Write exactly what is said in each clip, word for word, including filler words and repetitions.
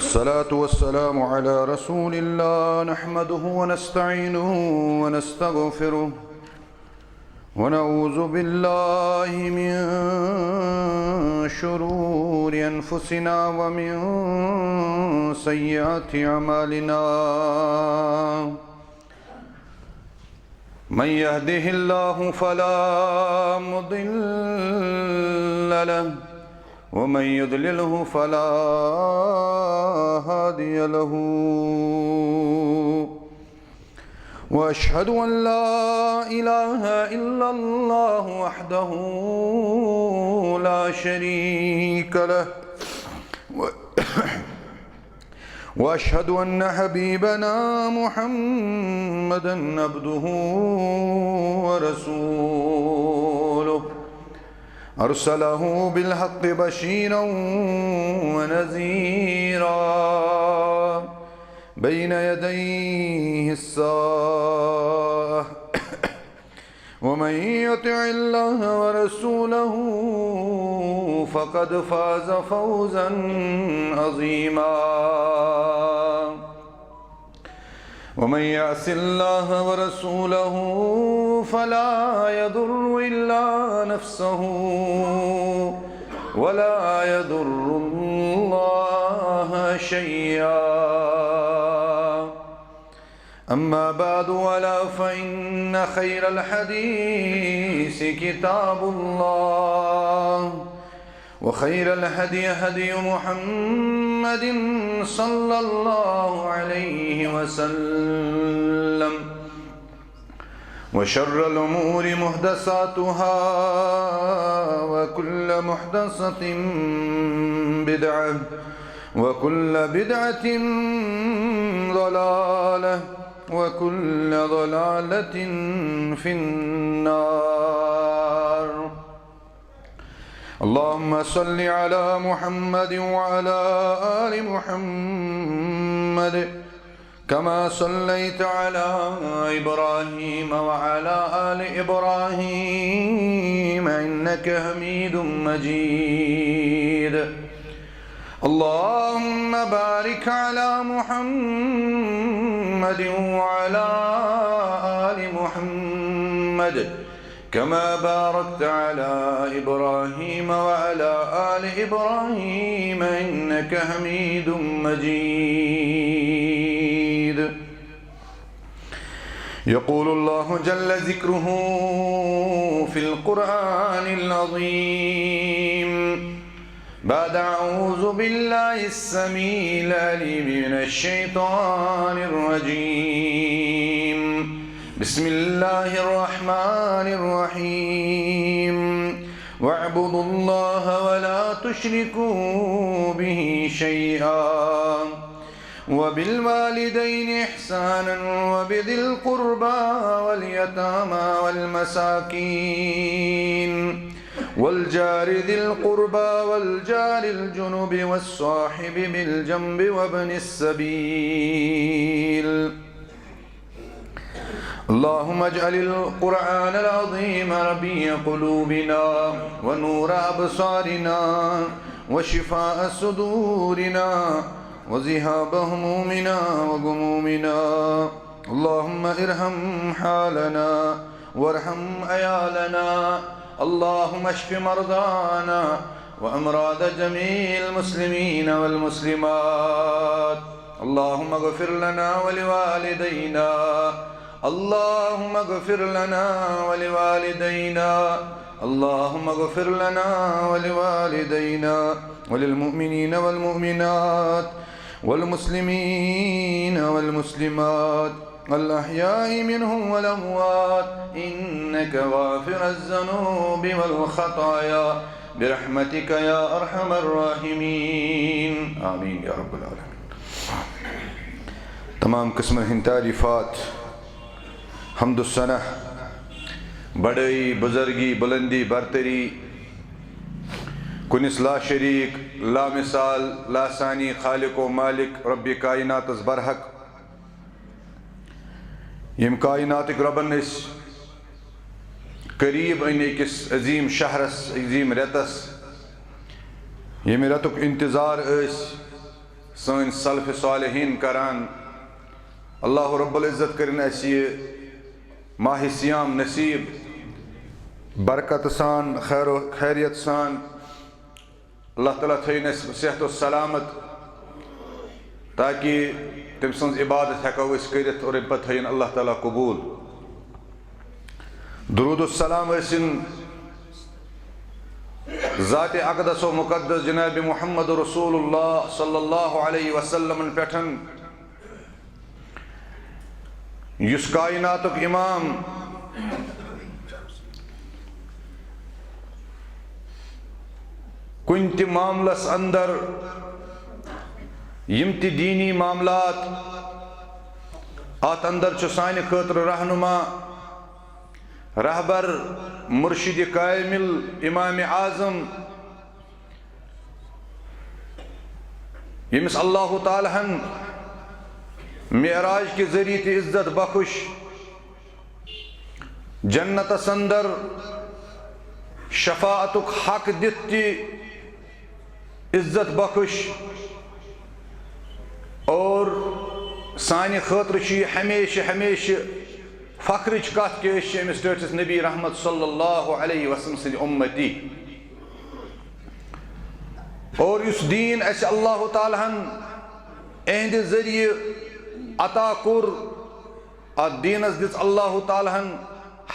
الصلاة والسلام على رسول الله، نحمده ونستعينه ونستغفره، ونعوذ بالله من شرور أنفسنا ومن سيئات أعمالنا. من يهده الله فلا مضل له، ومن يضلله فلا هادي له. وأشهد أن لا إله إلا الله وحده لا شريك له. و-، وأشهد أن حبيبنا محمدا عبده ورسوله، أرسله بالحق بشيرا ونذيرا بين يديه الساعة. ومن يطع الله ورسوله فقد فاز فوزا عظيما. ومن يعص الله ورسوله فلا يضر إلا نفسه ولا يضر الله شيئا. أما بعد، ألا فإن خير الحديث كتاب الله، وخير الهدي هدي محمد صلى الله عليه وسلم، وشر الأمور محدثاتها، وكل محدثة بدعة، وكل بدعة ضلالة، وكل ضلالة في النار. اللهم صل على محمد وعلى آل محمد كما صليت على إبراهيم وعلى آل إبراهيم إنك حميد مجيد. اللهم بارك على محمد وعلى آل محمد كما باركت على إبراهيم وعلى آل إبراهيم إنك حميد مجيد. يقول الله جل ذكره في القرآن العظيم بعد أعوذ بالله السميع العليم من الشيطان الرجيم. بسم الله الرحمن الرحيم. واعبدوا الله ولا تشركوا به شيئا وبالوالدين إحسانا وبذي القربى واليتامى والمساكين والجار ذي القربى والجار الجنب والصاحب بالجنب وابن السبيل. اللهم اجعل القرآن العظيم ربيع قلوبنا ونور أبصارنا وشفاء صدورنا وذهاب همومنا وغمومنا. اللهم ارحم حالنا وارحم عيالنا. اللهم اشف مرضانا وأمراض جميع المسلمين والمسلمات. اللهم اغفر لنا ولوالدينا. اللهم اغفر لنا ولوالدينا. اللهم اغفر لنا ولوالدينا وللمؤمنين والمؤمنات والمسلمين والمسلمات الأحياء منهم والأموات إنك غافر الذنوب والخطايا برحمتك يا أرحم الراحمين. آمين يا رب العالمين. تمام قسمن ہٕنٛدۍ تعریفات، حمد و ثنا، بڑٲیی، بزرگی، بلندی، برتری، کُنِس لا شریک، لا مثال، لا ثانی، خالق و مالک، رب کائناتس برحق، ییٚمۍ کائناتٕکۍ رۄبن أسۍ قریب أنۍ أکِس عظیٖم شہرس، عظیٖم رٮ۪تس، ییٚمہِ رٮ۪تُک انتظار ٲسۍ سٲنۍ سلف صالحین کران۔ اللہ رب العزت کٔرِن اَسہِ یہِ ماہِ صیام نصیب، برکت سان، خیر و خیریت سان۔ اللہ تعالیٰ تھٲیِن اَسہِ صحت و سلامت، تاکہ تٔمۍ سٕنٛز عبادت ہٮ۪کو أسۍ کٔرِتھ اور اَمہِ پتہٕ تھٲیِن اللہ تعالیٰ قبول۔ درود و سلام ٲسِن ذات اقدس و مقدس جناب محمد رسول اللہ صلی اللہ علیہ وسلم پٮ۪ٹھ، یُس کائناتُک امام، کُنہِ تہِ معاملس اندر، یِم تہِ دینی معاملات، اتھ اندر چھُ سانہِ خٲطرٕ رہنما، رہبر، مرشد کامل، امام اعظم، ییٚمِس اللہ تعالیٰ ہن معراج کہِ ذٔریعہٕ تہِ عزت بخش، جنتس اندر شفاعتُک حق دِتھ تہِ عزت بخش، اور سانہِ خٲطرٕ چھُ یہِ ہمیشہٕ ہمیشہٕ فخرٕچ کتھ کہِ أسۍ چھِ أمِس ٹٲٹھِس نبی رحمت صلی اللہ علیہ وسلم سٕنٛدۍ اُمتی۔ اور یُس دیٖن اَسہِ اللہ تعالیٰ ہن اِہنٛدِ ذٔریعہٕ عطا کوٚر، اتھ دیٖنس دِژ اللہ تعالیٰ ہن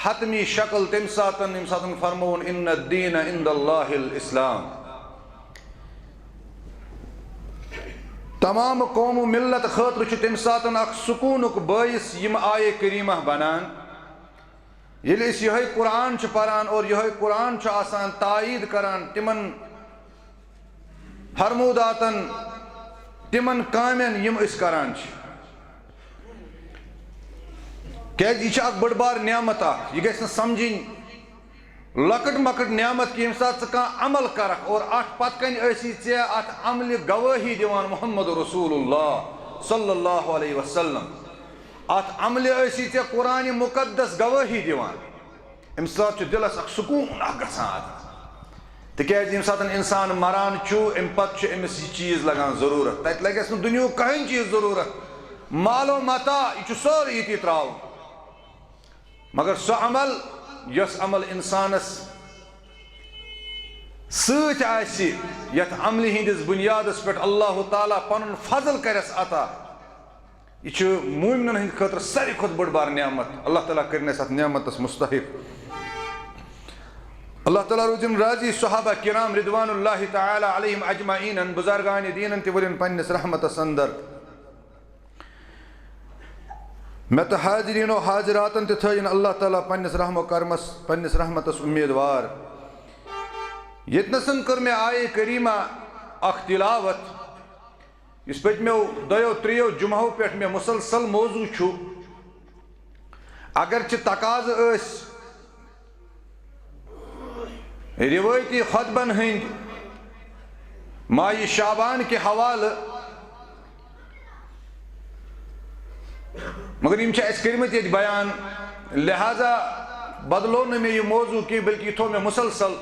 حتمی شکل تمہِ ساتن، ییٚمہِ ساتن فرمووُن، "ان الدین عند اللہ الاسلام"۔ تمام قوم و ملت خٲطرٕ چھُ تمہِ ساتن اکھ سکوٗنُک بٲعث یِم آیے کریمہ بنان۔ ییٚلہِ أسۍ یِہوٚے قرآن چھِ پران اور یِہوٚے قرآن چھُ آسان تایید کران تِمن فرموداتن، تِمن کامٮ۪ن یِم أسۍ کران چھِ۔ کیازِ یہِ چھِ اکھ بٔڑ بار نعمت اکھ، یہِ گژھِ نہٕ سمجھِنۍ لۄکٕٹ مۄکٕٹ نعمت کہِ ییٚمہِ ساتہٕ ژٕ کانٛہہ عمل کرکھ اور اتھ پتہٕ کنہِ ٲسی ژےٚ اتھ عملہِ گوٲہی دِوان محمد رسول اللہ صلی اللہ علیہ وسلم، اتھ عملہِ ٲسی ژےٚ قرآن مقدس گوٲہی دِوان۔ امہِ ساتہٕ چھُ دِلس اکھ سکوٗن اکھ گژھان اتھ۔ تِکیازِ ییٚمہِ ساتہٕ انسان مران چھُ، امہِ پتہٕ چھُ أمِس یہِ چیٖز لگان ضروٗرت۔ تتہِ لگٮ۪س نہٕ دُنیہُک کٕہٕنۍ چیٖز ضروٗرت۔ مال و متاع، یہِ چھُ سورُے ییٚتی ترٛاوُن۔ مگر سُہ عمل، یۄس عمل انسانس سۭتۍ آسہِ، یتھ عملہِ ہٕنٛدِس بنیادس پٮ۪ٹھ اللہ تعالیٰ پنُن فضل کرٮ۪س عطا، یہِ چھُ مومنن ہٕنٛدِ خٲطرٕ ساروی کھۄتہٕ بٔڑ بار نعمت۔ اللہ تعالیٰ کٔرِن اَسہِ اَتھ نعمتس مستحق۔ اللہ تعالیٰ روٗزِن راضی صحابہ کرام رضوان اللہ تعالیٰ علیہم اجمعینن، بزرگان دیٖنن تہِ ؤرِن پننِس رحمتس اندر۔ مےٚ تہٕ حاضریٖن و حاضراتن تہِ تھٲیِن اللہ تعالیٰ پننِس رحم و کرمس، پننِس رحمتس امیدوار۔ ییٚتنَسن کٔر مےٚ آیے کریمہ اکھ تلاوت، یُس پٔتمیو دۄیو ترٛیٚیو جمعو پٮ۪ٹھ مےٚ مسلسل موضوع چھُ۔ اگرچہِ تقاضہٕ ٲسۍ روٲیتی خطبن ہٕنٛدۍ ماہِ شعبان کہِ حوالہٕ، مگر یِم چھِ اَسہِ کٔرمٕتۍ ییٚتہِ بیان، لہذا بدلو نہٕ مےٚ یہِ موضوع کینٛہہ، بلکہِ یہِ تھوٚو مےٚ مسلسل۔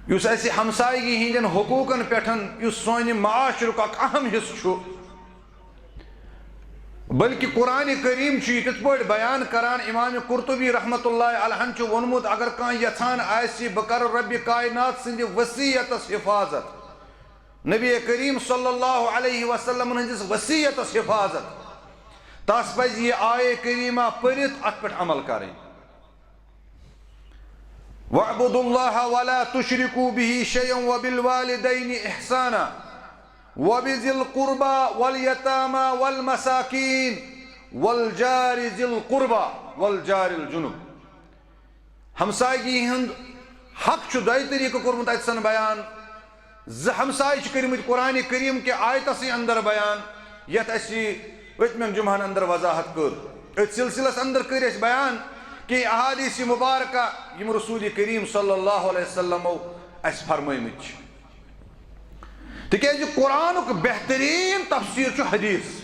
یُس اَسہِ ہمسایگی ہٕنٛدٮ۪ن حقوٗقن پٮ۪ٹھ، یُس سانہِ معاشرُک اکھ اہم حصہٕ چھُ، بلکہِ قرآن کریم چھُ یہِ تِتھ پٲٹھۍ بیان کران، امام قرطبی رحمتہ اللہ علیہ چھُ ووٚنمُت، اگر کانٛہہ یژھان آسہِ بہٕ کرٕ ربِ کائنات سٕنٛدِ وصیتس حفاظت، نبی کریم صلی اللہ علیہ وسلم ہٕنٛدِس وصیتس حفاظت، تس پزِ یہِ آیے کریمہ پٔرِتھ اتھ پٮ۪ٹھ عمل کرٕنۍ۔ واعبدوا الله ولا تشركوا به شيئا وبالوالدين إحسانا وبذي القربى واليتامى والمساكين والجار ذي القربى والجار الجنب۔ ہمسایگی ہُنٛد حق چھُ دۄیہِ طریٖقہٕ کوٚرمُت اَتہِ سَن بیان۔ زٕ ہمسایہِ چھِ کٔرمٕتۍ قرآن کریم کہِ آیتسٕے اندر بیان، یتھ اَسہِ پٔتمٮ۪ن جمعن اندر وضاحت کٔر۔ أتھۍ سلسلس اندر کٔر اَسہِ بیان کینٛہہ احادیث مبارکہ، یِم رسول کریم صلی اللہ علیہ وسلمو اَسہِ فرمٲومٕتۍ چھِ۔ تِکیازِ قرآنُک بہتریٖن تفسیر چھُ حدیث۔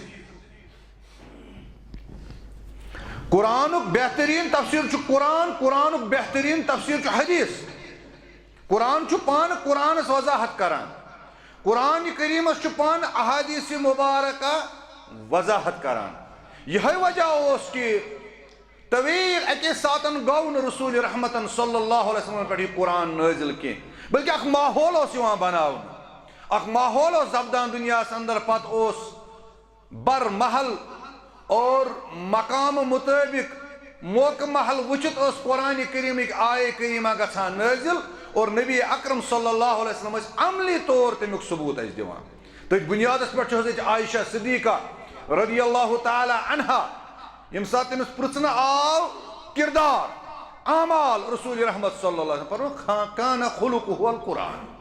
قرآنُک بہتریٖن تفسیر چھُ قرآن، قرآنُک بہتریٖن تفسیر چھُ حدیث۔ قرآن چھُ پانہٕ قرآنس وضاحت کران۔ قرآن کریمس چھُ پانہٕ احادیث مبارکہ وضاحت کران۔ یہے وجہ اوس کہ طویل اکے ساتن گوٚو نہٕ رسول رحمتن صلی اللہ علیہ وسلم پٮ۪ٹھ یہِ قرآن نٲزِل کینٛہہ، بلکہ اکھ ماحول اوس یِوان بناونہٕ، اکھ ماحول اوس سپدان دُنیاہس اندر۔ پتہٕ اوس بر محل اور مقام مطٲبق موقع محل وٕچھِتھ ٲس قرآن کریمٕکۍ آیے کریمہ گژھان نٲزِل، اور نبی اکرم صلی اللہ علیہ وسلم ٲسۍ عملی طور تمیُک ثبوت اَسہِ دِوان۔ تٔتھۍ بُنیادس پٮ۪ٹھ چھِ حضرت عائشہ صدیقہ رضی اللہ تعالی عنہا، ییٚمہِ ساتہٕ تٔمِس پرژھنہٕ آو کردار، اعمال رسول رحمت صلی اللہ علیہ وسلم، فرموو، "کھا-، کان خلقہ القرآن۔"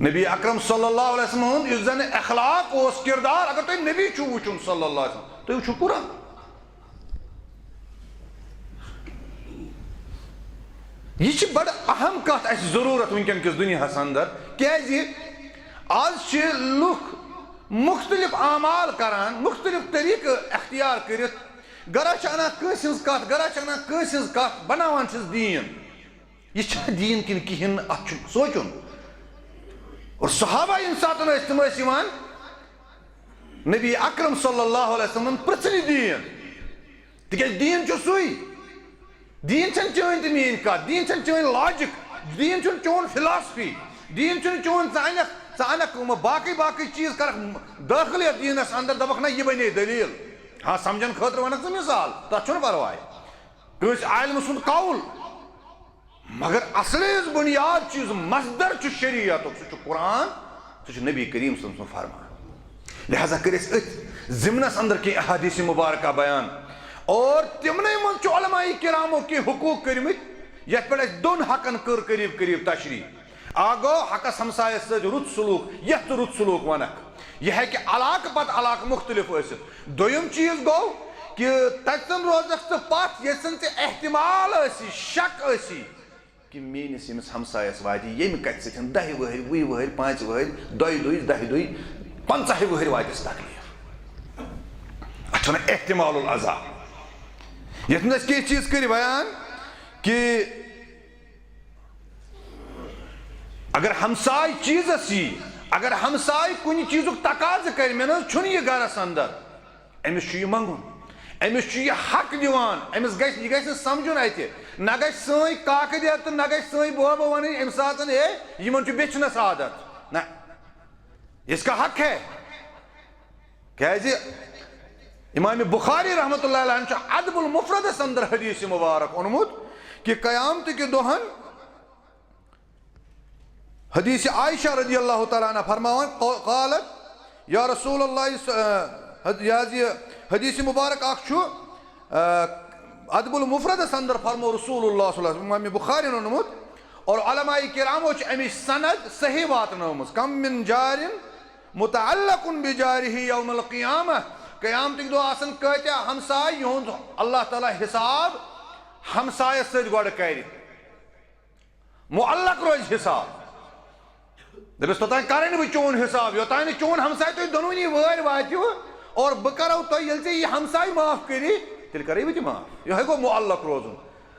نبی اکرم صلی اللہ علیہ وسلم ہُنٛد یُس زن اخلاق اوس، کردار، اگر تۄہہِ نبی چھُو وٕچھُن صلی اللہ علیہ وسلم، تُہۍ وٕچھِو قرآن۔ یہِ چھِ بڑٕ اہم کتھ اَسہِ ضروٗرت وٕنکیٚن کِس دُنیاہس اندر، کیازِ آز چھِ لُکھ مختلف اعمال کران، مختلف طریقہٕ اختیار کٔرِتھ، گرا چھِ انان کٲنٛسہِ ہٕنٛز کتھ، گرا چھِ انان کٲنٛسہِ ہٕنٛز کتھ، بناوان چھِس دیٖن۔ یہِ چھا دیٖن کِنہٕ کِہیٖنۍ نہٕ، اَتھ چھُ سونٛچُن۔ اور صحابہ ییٚمہِ ساتہٕ ٲسۍ، تِم ٲسۍ یِوان نبی اکرم صلی اللہ علیہ وسلم پرٛژھنہِ دیٖن، تِکیٛازِ دیٖن چھُ سُے۔ دیٖن چھَنہٕ چٲنۍ تہٕ میٛٲنۍ کَتھ، دیٖن چھَنہٕ چٲنۍ logic، دیٖن چھُنہٕ چون philosophy، دیٖن چھُنہٕ چون، ژٕ اَنَکھ، ژٕ اَنَکھ یِم باقٕے باقٕے چیٖز کَرَکھ دٲخل یَتھ دیٖنَس اَندَر، دَپَکھ نہ یہِ بَنے دٔلیٖل۔ ہاں، سَمجھَن خٲطرٕ وَنَکھ ژٕ مِثال، تَتھ چھُنہٕ پَرواے۔ کٲنٛسہِ عالمہٕ سُنٛد قول، مگر اصل یُس بنیاد چھُ، یُس مصدر چھُ شریعتُک، سُہ چھُ قرآن، سُہ چھُ نبی کریم صلی اللہ علیہ وسلم سُنٛد فرمان۔ لہذا کٔرۍ أسۍ أتھۍ ضمنس اندر کینٛہہ احادیث مبارکہ بیان، اور تِمنٕے منٛز چھُ علماء کرامو کینٛہہ حقوق کٔرمٕتۍ، یتھ پٮ۪ٹھ اَسہِ دۄن حقن کٔر قریب قریب تشریح۔ اکھ گوٚو حقس ہمسایس سۭتۍ رُت سلوک، یتھ ژٕ رُت سلوک ونکھ۔ یہِ ہیٚکہِ علاقہٕ پتہٕ علاقہٕ مختلف ٲسِتھ۔ دوٚیُم چیٖز گوٚو کہِ تتہِ زن روزکھ ژٕ پتھ، ییٚتہِ زن ژےٚ احتمال ٲسی، شک ٲسی، کہِ میٲنِس ییٚمِس ہمسایس واتہِ ییٚمہِ کتھِ سۭتۍ دَہہِ وٕہٕرۍ، وُہہِ وٕہٕرۍ، پانٛژِ وٕہٕرۍ، دۄیہِ دۄہہِ، دَہہِ دۄہہِ، پنٛژاہہِ وٕہٕرۍ واتٮ۪س تکلیف۔ اتھ چھِ ونان احتمال العذاب۔ یتھ منٛز اَسہِ کینٛہہ چیٖز کٔرۍ بیان کہِ اگر ہمساے چیٖزس یی، اگر ہمساے کُنہِ چیٖزُک تقاضہٕ کرِ، مےٚ نہ حظ چھُنہٕ یہِ گرس اندر، أمِس چھُ یہِ منٛگُن، أمِس چھُ یہِ حق دِوان، أمِس گژھِ، یہِ گژھِ نہٕ سمجھُن اَتہِ۔ نہ گژھِ سٲنۍ کاکہٕ دٮ۪د تہٕ نہ گژھِ سٲنۍ بوبہٕ وَنٕنۍ اَمہِ ساتہٕ، "ہے، یِمن چھُ بیٚچھنَس عادت۔" نہ، اس کا حق ہے۔ کیازِ امام بخاری رحمۃ اللہ علیہ چھُ ادب المفردس اندر حدیث مبارک اوٚنمُت کہ قیامتٕکۍ دۄہن حدیث عائشہ رضی اللہ تعالیٰ عنہ فرماوان، قو-، قالت، یا رسول اللہ، س-، آ، حد-، یہِ حظ یہِ حدیث مبارک اکھ چھُ، آ، ادب المفردس اندر فرمو رسول اللہ صلی اللہ علیہ وسلم، امام بخاری اوٚنمُت، اور علماء کرامو چھِ اَمِچ سند صحیح واتنٲومٕژ۔ کم من جار متعلق بجارہ یوم القیامہ، قیامتٕکۍ دۄہ آسن کۭتیاہ ہمساے، یِہُنٛد اللہ تعالیٰ حساب ہمسایس سۭتۍ گۄڈٕ کرِ۔ معلق روزِ حساب۔ دٔپِس، توٚتام کرے نہٕ بہٕ چون حساب، یوٚتام نہٕ چون ہمساے تُہۍ دۄنوٕنی وٲرۍ واتِو اور بہٕ کرو تۄہہِ، ییٚلہِ ژےٚ یہِ ہمساے معاف کری، تیٚلہِ کرے بہٕ تہِ معاف۔ یِہوٚے گوٚو معلق روزُن۔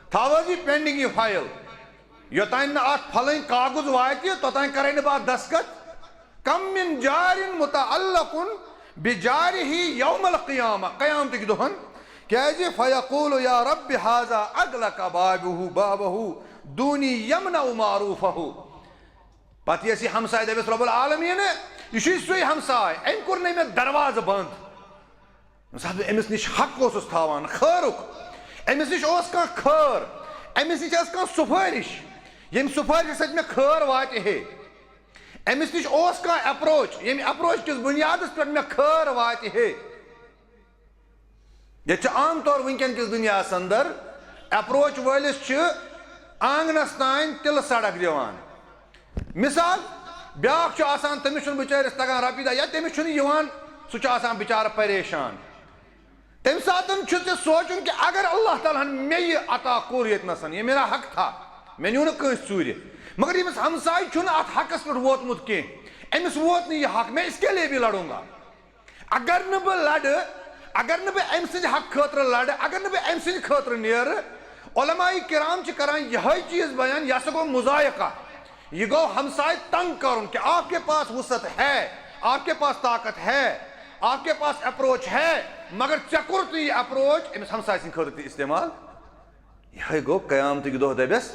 تھاو حظ یہِ pending، یہِ file۔ یوٚتام نہٕ اتھ پھلٲنۍ کاغذ واتہِ، توٚتام کرے نہٕ بہٕ اتھ دستخط۔ کم من جار متعلق بجارہ یوم القیامہ، قیامتٕکۍ دۄہن۔ کیازِ؟ فیقول یا رب ھذا اغلق بابہ، بابہ دونی یمنع معروفہ۔ پتہٕ یۄس یہِ ہمساے دپٮ۪س، رب العالمین، یہِ چھُے سُے ہمساے، أمۍ کوٚر نہٕ مےٚ دروازٕ بنٛد۔ ییٚمہِ ساتہٕ بہٕ أمِس نِش حق اوسُس تھاوان، خٲرُک، أمِس نِش اوس کانٛہہ خٲر، أمِس نِش ٲس کانٛہہ سُفٲرِش، ییٚمہِ سُفٲرِشہِ سۭتۍ مےٚ خٲر واتہِ ہے۔ أمِس نِش اوس کانٛہہ approach، ییٚمہِ approach کِس بُنیادَس پٮ۪ٹھ مےٚ خٲر واتہِ ہے۔ ییٚتہِ چھِ عام طور وٕنکیٚن کِس دُنیاہَس اندر approach وٲلِس چھِ آنٛگنَس تام تِلہٕ سڑک دِوان۔ مثال، بیٛاکھ چھُ آسان، تٔمِس چھُنہٕ بِچٲرِس تَگان رۄپیہِ دَہ، یا تٔمِس چھُنہٕ یِوان، سُہ چھُ آسان بِچارٕ پریشان۔ تَمہِ ساتہٕ چھُ ژےٚ سونٛچُن کہِ اگر اللہ تعالیٰ ہَن مےٚ یہِ عطا کوٚر ییٚتہِ نَسَن، یہِ میرا حق تھا، مےٚ نیوٗ نہٕ کٲنٛسہِ ژوٗرِ، مگر ییٚمِس ہمسایہِ چھُنہٕ اَتھ حقَس پٮ۪ٹھ ووتمُت کینٛہہ، أمِس ووت نہٕ یہِ حق، میں اس کے لیے بھی لڑوں گا۔ اگر نہٕ بہٕ لڑٕ، اگر نہٕ بہٕ أمۍ سٕنٛدِ حق خٲطرٕ لڑٕ، اگر نہٕ بہٕ أمۍ سٕنٛدِ خٲطرٕ نیرٕ، علماء کرام چھِ کران یِہوٚے چیٖز بیان، یہِ ہسا گوٚو مضایقہ، یہ گوٚو ہمسایہِ تنگ کرُن کہ آپ کے پاس وسعت ہے، آپ کے پاس طاقت ہے، آپ کے پاس اپروچ ہے، مگر ژےٚ کوٚرُتھ نہٕ یہ اپروچ أمِس ہمسایہِ سٕنٛدِ خٲطرٕ تہِ استعمال۔ یہے گوٚو قیامتٕکۍ دۄہ دٔپٮ۪س،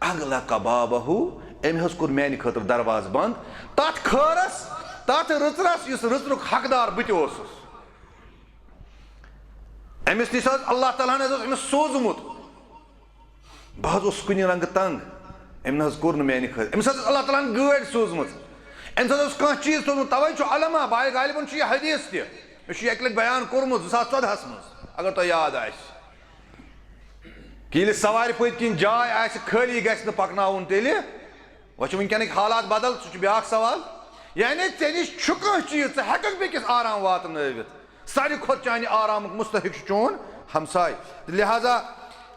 "اغلق بابہ"، أمۍ حظ کوٚر میانہِ خٲطرٕ دروازٕ بنٛد۔ تتھ خٲرس، تتھ رٕژرس، یُس رٕژرُک حقدار بہٕ تہِ اوسُس۔ أمِس نِش حظ اللہ تعالیٰ ہن حظ اوس أمِس سوٗزمُت۔ بہٕ حظ اوسُس کُنہِ رنٛگہٕ تنگ، أمۍ نہ حظ کوٚر نہٕ میانہِ خٲطرٕ۔ أمِس حظ ٲس اللہ تعالیٰ ہن گٲڑۍ سوٗزمٕژ، أمِس حظ اوس کانٛہہ چیٖز تھوٚومُت۔ توے چھُ علماء، بایہِ غالبن چھُ یہِ حدیث تہِ، مےٚ چھُ یہِ اکہِ لٹہِ بیان کوٚرمُت زٕ ساس ژۄدہَس منٛز، اگر تۄہہِ یاد آسہِ۔ کہ ییٚلہِ سوارِ پٔتۍ کِنۍ جاے آسہِ خٲلی، گژھِ نہٕ پکناوُن تیٚلہِ۔ وۄنۍ چھِ وٕنکیٚنٕکۍ حالات بدل، سُہ چھُ بیٛاکھ سوال۔ یعنی ژےٚ نِش چھُ کانٛہہ چیٖز، ژٕ ہٮ۪ککھ بیٚکِس آرام واتنٲوِتھ۔ ساروی کھۄتہٕ چانہِ آرامُک مستحق چھُ چون ہمساے۔ تہٕ لہذا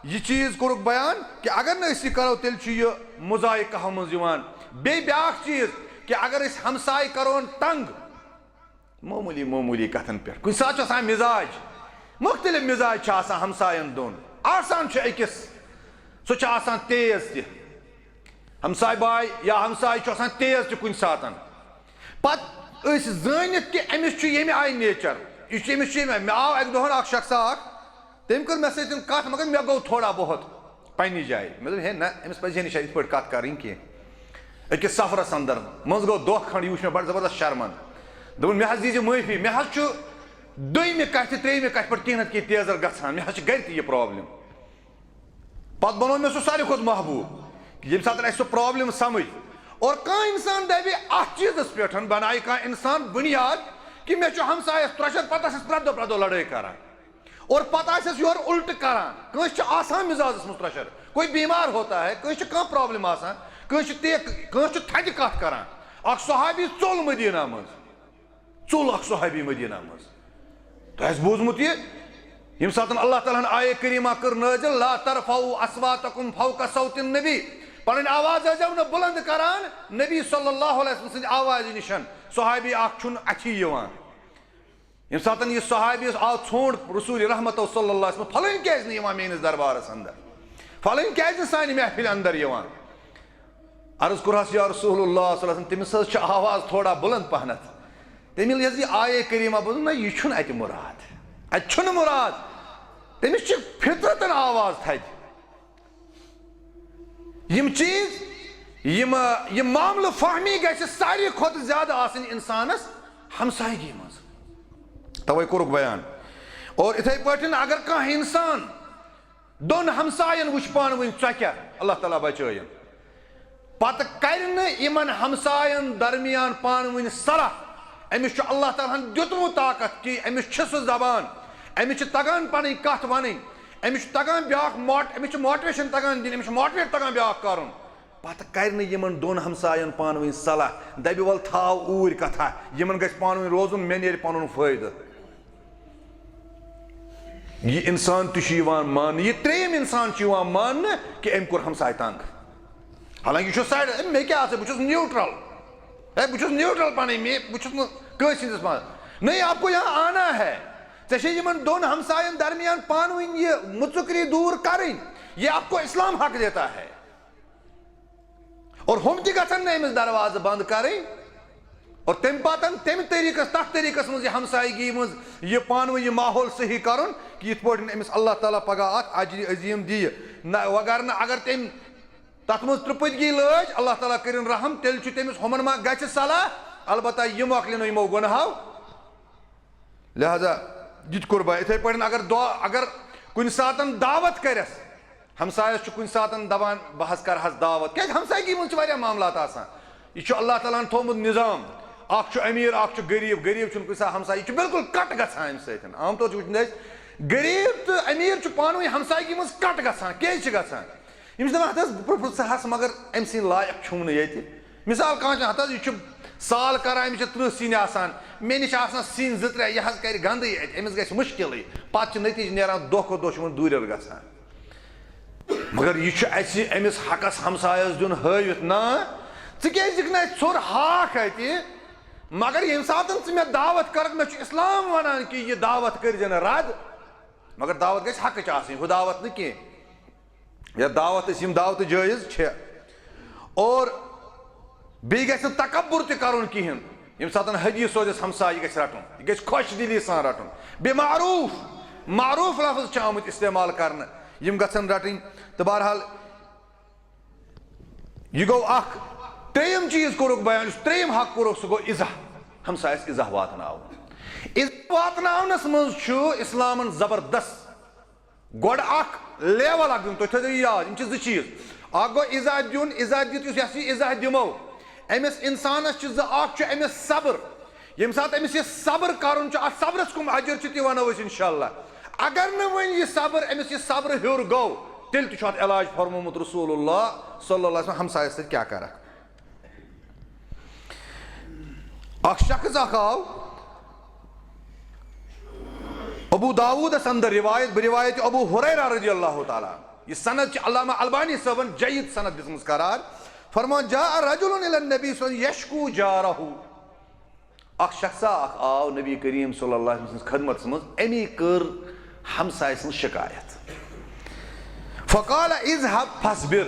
یہِ چیٖز کوٚرُکھ بیان کہ اگر نہٕ أسۍ یہِ کرو، تیٚلہِ چھُ یہِ مضایقہٕ منٛز یِوان۔ بیٚیہِ بیٛاکھ چیٖز کہ اگر أسۍ ہمساے کرون تنگ، معموٗلی معموٗلی کتھن پٮ۪ٹھ۔ کُنہِ ساتہٕ چھُ آسان مزاج، مختلف مزاج چھِ آسان ہمساین دۄن۔ آسان چھُ أکِس، سُہ چھُ آسان تیز تہِ۔ ہمساے باے یا ہمساے چھُ آسان تیز تہِ کُنہِ ساتن۔ پتہٕ أسۍ زٲنِتھ کہِ أمِس چھُ ییٚمہِ آیہِ nature، یہِ چھُ، أمِس چھُ ییٚمہِ آیہِ۔ مےٚ آو اکہِ دۄہن اکھ شخصا اکھ، تٔمۍ کٔر مےٚ سۭتۍ کتھ، مگر مےٚ گوٚو تھوڑا بہت پننہِ جایہِ۔ مےٚ دوٚپ، ہے نہ، أمِس پزِ ہے نہٕ شاید یِتھ پٲٹھۍ کتھ کرٕنۍ کینٛہہ۔ أکِس سفرس اندر منٛز گوٚو دۄہ کھنڈ، یہِ وٕچھ مےٚ بڑٕ زبردست شرمند۔ دوٚپُن، مےٚ حظ دیٖزِ معٲفی، مےٚ حظ چھُ دوٚیمہِ کتھِ، ترٛیٚیمہِ کتھِ پٮ۪ٹھ کینٛہہ نتہٕ کینٛہہ تیزر گژھان، مےٚ حظ چھِ گرِ تہِ یہِ problem۔ پتہٕ بنوو مےٚ سُہ ساروی کھۄتہٕ محبوب، ییٚمہِ ساتہٕ اَسہِ سُہ problem سمجھ۔ اور کانٛہہ انسان دَپہِ اَتھ چیٖزس پٮ۪ٹھ، بنایہِ کانٛہہ انسان بُنیاد کہِ مےٚ چھُ ہمسایس ترٛۄشر، پتہٕ آسٮ۪س پرٛٮ۪تھ دۄہ پرٛٮ۪تھ دۄہ لڑٲے کران۔ اور پتہٕ آسٮ۪س یورٕ اُلٹہٕ کران۔ کٲنٛسہِ چھِ آسان مزازس منٛز ترٛۄشر، کوئی بیمار ہوتا ہے، کٲنٛسہِ چھِ کانٛہہ problem آسان، کٲنٛسہِ چھِ تے-، کٲنٛسہِ چھُ تھدِ کتھ کران۔ اکھ صحابی ژوٚل مدینہ منٛز۔ ژوٚل اکھ صحابی مدینہ منٛز۔ تۄہہِ آسہِ بوٗزمُت یہِ، ییٚمہِ ساتہٕ اللہ تعالیٰ ہن آیے کریمہ کٔر نٲزِل، "لا ترفعوا اصواتکم فوق صوت النبی"، پنٕنۍ آواز ٲسۍزیو نہٕ بُلند کران نبی صلی اللہ علیہ وسلم سٕنٛدِ آوازِ نِشن۔ صحابی اکھ چھُنہٕ اَتھی یِوان۔ ییٚمہِ ساتہٕ یہِ صحابی اوس، آو ژھونٛڈ رسول رحمت صلی اللہ علیہ وسلم، "فلٲنۍ کیازِ نہٕ یِوان میٲنِس دربارس اندر؟ فلٲنۍ کیازِ نہٕ سانہِ محفلہِ اندر یِوان؟" عرض کوٚرہس، "یا رسول اللہ صلی اللہ علیہ وسلم، تٔمِس حظ چھِ آواز تھوڑا بُلند پہنتھ۔" تٔمۍ ییٚلہِ حظ یہِ آیے کریمہ بوٗز، نہ، یہِ چھُنہٕ اَتہِ مُراد، اَتہِ چھُنہٕ مُراد۔ تٔمِس چھِ فطرتن آواز تھدِ۔ یِم چیٖز، یِم، یِم معاملہٕ فہمی گژھِ ساروی کھۄتہٕ زیادٕ آسٕنۍ اِنسانس ہمسایگی منٛز۔ توے کوٚرُکھ بیان۔ اور اِتھے پٲٹھۍ اگر کانٛہہ اِنسان دۄن ہمساین وٕچھ پانہٕ ؤنۍ ژۄکیہ، اللہ تعالیٰ بچٲیِن، پتہٕ کرِ نہٕ یِمن ہمساین درمیان پانہٕ ؤنۍ صلح، أمِس چھُ اللہ تعالیٰ ہن دیُتمُت طاقت کہِ أمِس چھِ سُہ زبان، أمِس چھِ تگان پنٕنۍ کتھ ونٕنۍ، أمِس چھُ تگان بیٛاکھ موٹ-، أمِس چھِ motivation تگان دِنۍ، أمِس چھُ motivate تگان بیٛاکھ کرُن۔ پتہٕ کرِ نہٕ یِمن دۄن ہمساین پانہٕ ؤنۍ صلح، دپہِ، "ول تھاو اوٗرۍ کتھا، یِمن گژھِ پانہٕ ؤنۍ روزُن، مےٚ نیرِ پنُن فٲیدٕ۔" یہِ انسان تہِ چھُ یِوان ماننہٕ، یہِ ترٛیٚیِم انسان چھُ یِوان ماننہٕ کہِ أمۍ کوٚر ہمساے تنگ۔ حالانکہ یہِ چھُ side، ہے، مےٚ کیٛاہ آسہِ، بہٕ چھُس neutral۔ ہے، بہٕ چھُس neutral پنٕنۍ، مےٚ، بہٕ چھُس نہٕ کٲنٛسہِ ہٕنٛدِس منٛز۔ نہیں، آپ کو یہاں آنا ہے۔ ژےٚ چھے یِمن دۄن ہمساین درمیان پانہٕ ؤنۍ یہِ مُژُکری دوٗر کرٕنۍ۔ یہ آپ کو اسلام حق دیتا ہے۔ اور ہُم تہِ گژھن نہٕ أمِس دروازٕ بنٛد کرٕنۍ۔ اور تَمہِ پتہٕ تَمہِ طریٖقس، تَتھ طریٖقس منٛز یہِ ہمسایگی منٛز یہِ پانہٕ ؤنۍ یہِ ماحول صحیح کرُن کہِ یِتھ پٲٹھۍ أمِس اللہ تعالیٰ پگاہ اَتھ اجرِ عظیٖم دِیہِ۔ نہ، وغٲر نہٕ اگر تٔمۍ تَتھ منٛز ترٛپٕتگی لٲج، اللہ تعالیٰ کٔرِن رحم، تیٚلہِ چھُ تٔمِس ہُمن ما گژھِ صلاح، البتہ یہِ مۄکلہِ نہٕ یِمو گۄناہو۔ لہذا یہِ تہِ کوٚر بہٕ۔ یِتھَے پٲٹھۍ اگر دعا، اگر کُنہِ ساتَن دعوت کَرٮ۪س، ہمسایَس چھُ کُنہِ ساتَن دَپان، "بہٕ حظ کَرٕ حظ دعوت"، کیٛازِ ہمسایگی منٛز چھِ واریاہ معاملات آسان۔ یہِ چھُ اللہ تعالیٰ ہَن تھوٚومُت نظام، اَکھ چھُ أمیٖر، اَکھ چھُ غریٖب، غریٖب چھُنہٕ کُنہِ ساتہٕ ہمسایہِ، یہِ چھُ بالکل کَٹ گژھان اَمہِ سۭتۍ۔ عام طور چھِ وٕچھمُت أسۍ، غریٖب تہٕ أمیٖر چھُ پانہٕ ؤنۍ ہمسایگی منٛز کَٹ گژھان۔ کیٛازِ چھِ گژھان؟ یِم چھِ دَپان، "ہَتہٕ حظ، بہٕ پرٛژھٕ ہَس، مگر أمۍ سٕنٛدِ لایق چھُم نہٕ ییٚتہِ۔" مثال، کانٛہہ چھُ، ہتہٕ حظ، یہِ چھُ سال کران، أمِس چھِ ترٕٛہ سِنۍ آسان، مےٚ نِش آسان سِنۍ زٕ ترٛےٚ، یہِ حظ کرِ گنٛدٕے اَتہِ، أمِس گژھِ مُشکِلٕے۔ پتہٕ چھُ نتیٖجہٕ نیران، دۄہ کھۄتہٕ دۄہ چھُ یِمن دوٗرٮ۪ر گژھان۔ مگر یہِ چھُ اَسہِ أمِس حقس ہمسایس دیُن ہٲوِتھ، نا، ژٕ کیٛازِ دِکھ نہٕ اَسہِ ژھوٚر ہاکھ اَتہِ؟ مگر ییٚمہِ ساتہٕ ژٕ مےٚ دعوت کٔرٕکھ، مےٚ چھُ اسلام ونان کہِ یہِ دعوت کٔرۍ زِ نہٕ رد، مگر دعوت گژھِ حقٕچ آسٕنۍ، ہُہ دعوت نہٕ کینٛہہ۔ یا دعوت، أسۍ یِم دعوتہٕ جٲیز چھِ۔ اور بیٚیہِ گژھِ نہٕ تکبر تہِ کرُن کِہیٖنۍ۔ ییٚمہِ ساتہٕ حدیث سوزٮ۪س ہمسایہِ، یہِ گژھِ رٹُن، یہِ گژھِ خۄش دِلی سان رٹُن۔ بے معروف، معروف لفظ چھِ آمٕتۍ استعمال کرنہٕ، یِم گژھن رٹٕنۍ۔ تہٕ بہرحال، یہِ گوٚو اکھ۔ ترٛیٚیِم چیٖز کوٚرُکھ بیان، یُس ترٛیٚیِم حق کوٚرُکھ، سُہ گوٚو اِزاہ، ہمسایَس اِزاہ واتناوُن۔ اِزاہ واتناونَس منٛز چھُ اِسلامَن زبردست گۄڈٕ اکھ level اکھ دیُن۔ تُہۍ تھٲیِو یاد، یِم چھِ زٕ چیٖز۔ اکھ گوٚو اِزاہ دیُن، اِزاہ دِتھ یُس یَس یہِ اِزاہ دِمو، أمِس اِنسانَس چھِ زٕ، اکھ چھُ أمِس صبر۔ ییٚمہِ ساتہٕ أمِس یہِ صبر کَرُن چھُ، اَتھ صبرَس کُم اجر چھِ، تہِ وَنو أسۍ اِنشاءاللہ۔ اگر نہٕ وۄنۍ یہِ صبر، أمِس یہِ صبر ہیوٚر گوٚو، تیٚلہِ تہِ چھُ اَتھ علاج فرمومُت رسول اللہ صلی اللہ علیہ وسلم، ہمسایَس سۭتۍ کیٛاہ کَرَکھ۔ اکھ شخص اکھ آو، ابو داؤدس اندر روایت، بروایت ابو ہریرہ رضی اللہ تعالیٰ عنہ۔ یہ سند چھِ علامہ البانی صٲبن جید سند دِژمٕژ قرار۔ فرمان، جاء رجل الى النبی صلی اللہ علیہ وسلم یشکو جارہ۔ اکھ شخصا اکھ آو نبی کریم صلی اللہ علیہ وسلم سٕنٛز خدمتس منٛز، أمی کٔر ہمسایہِ سٕنٛز شکایت۔ فقال، اذهب فاصبر۔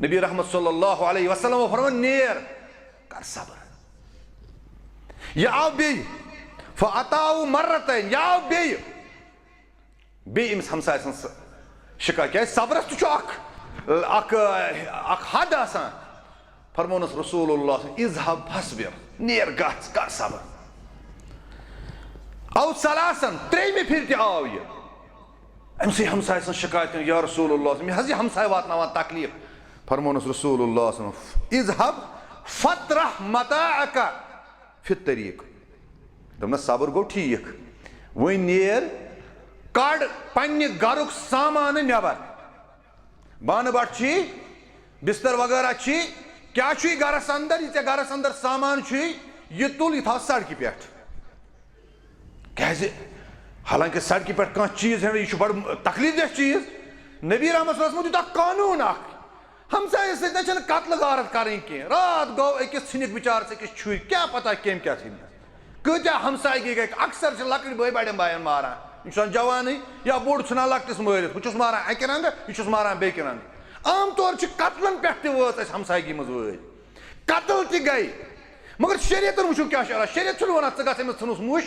نبی رحمت صلی اللہ علیہ وسلم فرمان، نیر، کر صبر۔ یہِ آو بیٚیہِ۔ فأتاه مرتين، یہِ آو بیٚیہِ۔ بیٚیہِ أمِس ہمسایہِ سٕنٛز شِکایت۔ کیٛازِ صبرس تہِ چھُ اکھ، اکھ، اکھ حد آسان۔ فرمونس رسول اللہ صلی اللہ علیہ وسلم، اذهب فاصبر، نیر گژھ، کر صبر۔ او ثلاثا، ترٛیٚیمہِ پھِرِ تہِ آو یہِ۔ أمۍ سٕے ہمسایہِ سٕنٛز شِکایت کٔر، یا رسول اللہ، مےٚ حظ یہِ ہمسایہِ واتناوان تکلیف۔ فرمونس رسول اللہ صلی اللہ علیہ وسلم، اذهب فاطرح متاعك في الطريق۔ دوٚپنس، صبر گوٚو ٹھیٖک، وۄنۍ نیر، کڑ پننہِ گرُک سامانہٕ نٮ۪بر۔ بانہٕ بٹھ چھی، بستر وغیرہ چھی، کیٛاہ چھُے گرس اندر؟ یہِ ژےٚ گرس اندر سامان چھُے، یہِ تُل، یہِ تھاو سڑکہِ پٮ۪ٹھ۔ کیٛازِ؟ حالانکہ سڑکہِ پٮ۪ٹھ کانٛہہ چیٖز ہٮ۪نہٕ، یہِ چھُ بڑٕ تکلیف دہ چیٖز۔ نبی رحمت صلی اللہ علیہ وسلم دیُت اکھ قانوٗن اکھ، ہمسایس سۭتۍ نہ چھنہٕ قتل غارت کرٕنۍ کینٛہہ۔ راتھ گوٚو أکِس ژھٕنِکھ بچارٕ سۭتۍ أکِس چھُرۍ، کیٛاہ پتہ کٔمۍ کیٛاہ ژھٕنِس۔ کۭتیٛاہ ہمسایگی گٔے، اکثر چھِ لۄکٕٹۍ بٲے بڑٮ۪ن باین ماران۔ یہِ چھُ آسان جوانٕے یا بوٚڑ، ژھٕنان لۄکٹِس مٲرِتھ، ہُہ چھُس ماران اکہِ رنگہٕ، یہِ چھُس ماران بیٚکہِ رنگہٕ۔ عام طور چھِ قتلن پٮ۪ٹھ تہِ وٲژ اَسہِ ہمسایگی منٛز وٲرۍ۔ قتل تہِ گٔے، مگر شریعتن وٕچھِو کیٛاہ چھُ اَنان۔ شریعت چھُنہٕ وَنان، ژٕ گژھ أمِس ژھٕنُس مُش،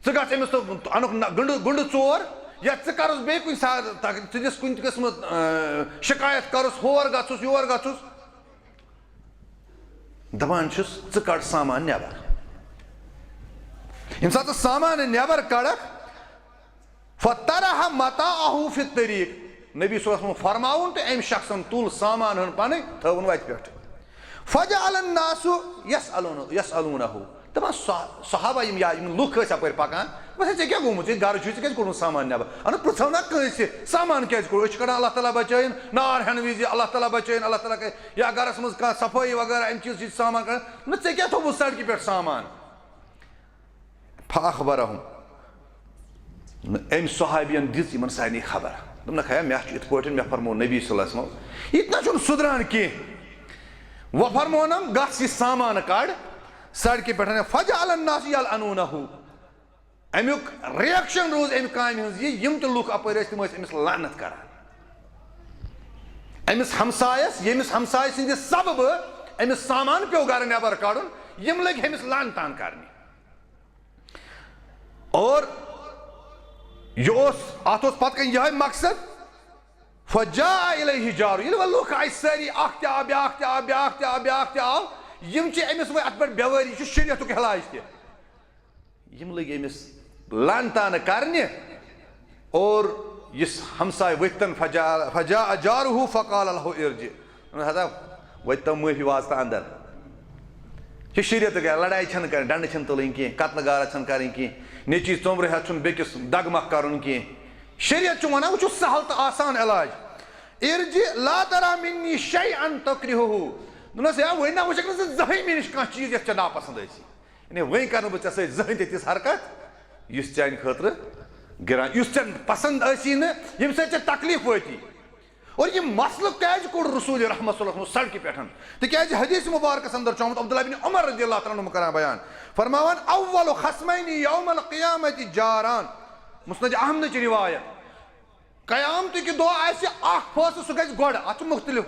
ژٕ گژھ أمِس تہٕ اَنُکھ نہ-، گنڈٕ، گُنڈٕ ژور، یا ژٕ کَرُس بیٚیہِ کُنہِ ساتہٕ تَک-، ژٕ دِس کُنہِ تہِ قٕسمہٕ، آ، شکایت کَرُس، ہور گژھُس، یور گژھُس۔ دَپان چھُس، ژٕ کَڑ سامان نٮ۪بر۔ ییٚمہِ ساتہٕ ژٕ سامان نٮ۪بر کَڑکھ، فطرح متاعه فی الطریق۔ نبی صلی اللہ علیہ وسلم فرماوُن تہٕ أمۍ شخصن تُل سامان ہن پنٕنۍ، تھٲوُن وتہِ پٮ۪ٹھ۔ فجعل الناس یسألون، یسألونہ۔ دپان صح-، صحابہ یِم یا یِم لُکھ ٲسۍ اپٲرۍ پکان، بس ژےٚ کیٛاہ گوٚمُت؟ ژےٚ گرٕ چھُے، ژےٚ کیٛازِ کوٚڑُن سامان نٮ۪بر؟ اَنُن پرٛژھو نا کٲنٛسہِ، سامان کیٛازِ کوٚڑ؟ أسۍ چھِ کڑان اللہ تعالیٰ بچٲیِن، نار ہٮ۪نہٕ وِزِ اللہ تعالیٰ بچٲیِن، اللہ تعالیٰ کرِ، یا گرس منٛز کانٛہہ صفٲیی وغیرہ، اَمہِ چیٖز چھِ سامان کڑان۔ نہ، ژےٚ کیٛاہ تھوٚوُتھ سڑکہِ پٮ۪ٹھ سامان؟ فاخبرهم۔ أمۍ صحابین دِژ یِمن سارنٕے خبر۔ دوٚپنکھ، ہے، مےٚ چھُ یِتھ پٲٹھۍ، مےٚ فرموو نبی صلی اللہ علیہ وسلم، یہِ تہِ نہ چھُنہٕ سُدران کینٛہہ۔ وۄنۍ فرمونم، گژھ یہِ سامان کڑ سڑکہِ پٮ۪ٹھ۔ فجعل الناس یلعنونه۔ امیُک reaction روٗز امہِ کامہِ ہٕنٛز یہِ، یِم تہِ لُکھ اپٲرۍ ٲسۍ، تِم ٲسۍ أمِس لعنت کران۔ أمِس ہمسایس، ییٚمِس ہمسایہِ سٕنٛدِ سببہٕ أمِس سامان پیوٚو گرٕ نٮ۪بر کڑُن، یِم لٔگۍ أمِس لعنتان کرنہِ۔ اور یہِ اوس، اتھ اوس پتہٕ کنہِ یِہوٚے مقصد، فجاء الیہ جارہ، ییٚلہِ وۄنۍ لُکھ آیہِ سٲری، اکھ تہِ آو، بیٛاکھ تہِ آو، بیٛاکھ تہِ آو، بیٛاکھ تہِ آو، یِم چھِ أمِس وۄنۍ اتھ پٮ۪ٹھ بیوٲری، یہِ چھُ شریعتُک علاج تہِ۔ یِم لٔگۍ أمِس لعنتانہٕ کرنہِ اور یُس ہمسایہِ ؤتھۍ تن، فجاء، فجاء جارہ فقال لہ ارجع۔ دوٚپُن، ہسا، وۄنۍ تو معٲفی واسطہٕ اندر۔ یہِ شریعتُک ہے، لڑایہِ چھنہٕ کرٕنۍ، ڈنڈٕ چھنہٕ تُلٕنۍ کینٛہہ، قتلہٕ غارت چھنہٕ کرٕنۍ کینٛہہ، نیٚچی ژوٚمبرٕ ہٮ۪تھ چھُنہٕ بیٚکِس دگمکھ کرُن کینٛہہ۔ شریعت چھُ ونان، وۄنۍ چھُ سہل تہٕ آسان علاج۔ ارجع لا ترى منی شیئا تکرہہ۔ دوٚپنس، ہے، وۄنۍ نہ وٕچھکھ نہٕ ژٕ زٕہٕنۍ مےٚ نِش کانٛہہ چیٖز یتھ ژےٚ ناپسند ٲسی۔ یعنی وۄنۍ کرٕ نہٕ بہٕ ژےٚ سۭتۍ زٕہٕنۍ تہِ تِژھ حرکت، یُس چانہِ خٲطرٕ گران، یُس ژےٚ پسند ٲسی نہٕ، ییٚمہِ سۭتۍ ژےٚ تکلیف وٲتی۔ اور یہِ مسلہٕ کیازِ کوٚڑ رسول رحمت صلی اللہ علیہ وسلم سڑکہِ پٮ۪ٹھ؟ تِکیازِ حدیث مبارکس اندر چھُ آمُت عبداللہ بن عمر رضی اللہ تعالیٰ عنہ کران بیان، فرماوان، اول خصمین یوم القیامت جاران۔ مسند احمدٕچ روایت۔ قیامتٕکہِ دۄہ آسہِ اکھ فٲصلہٕ، سُہ گژھِ گۄڈٕ۔ اتھ چھُ مختلف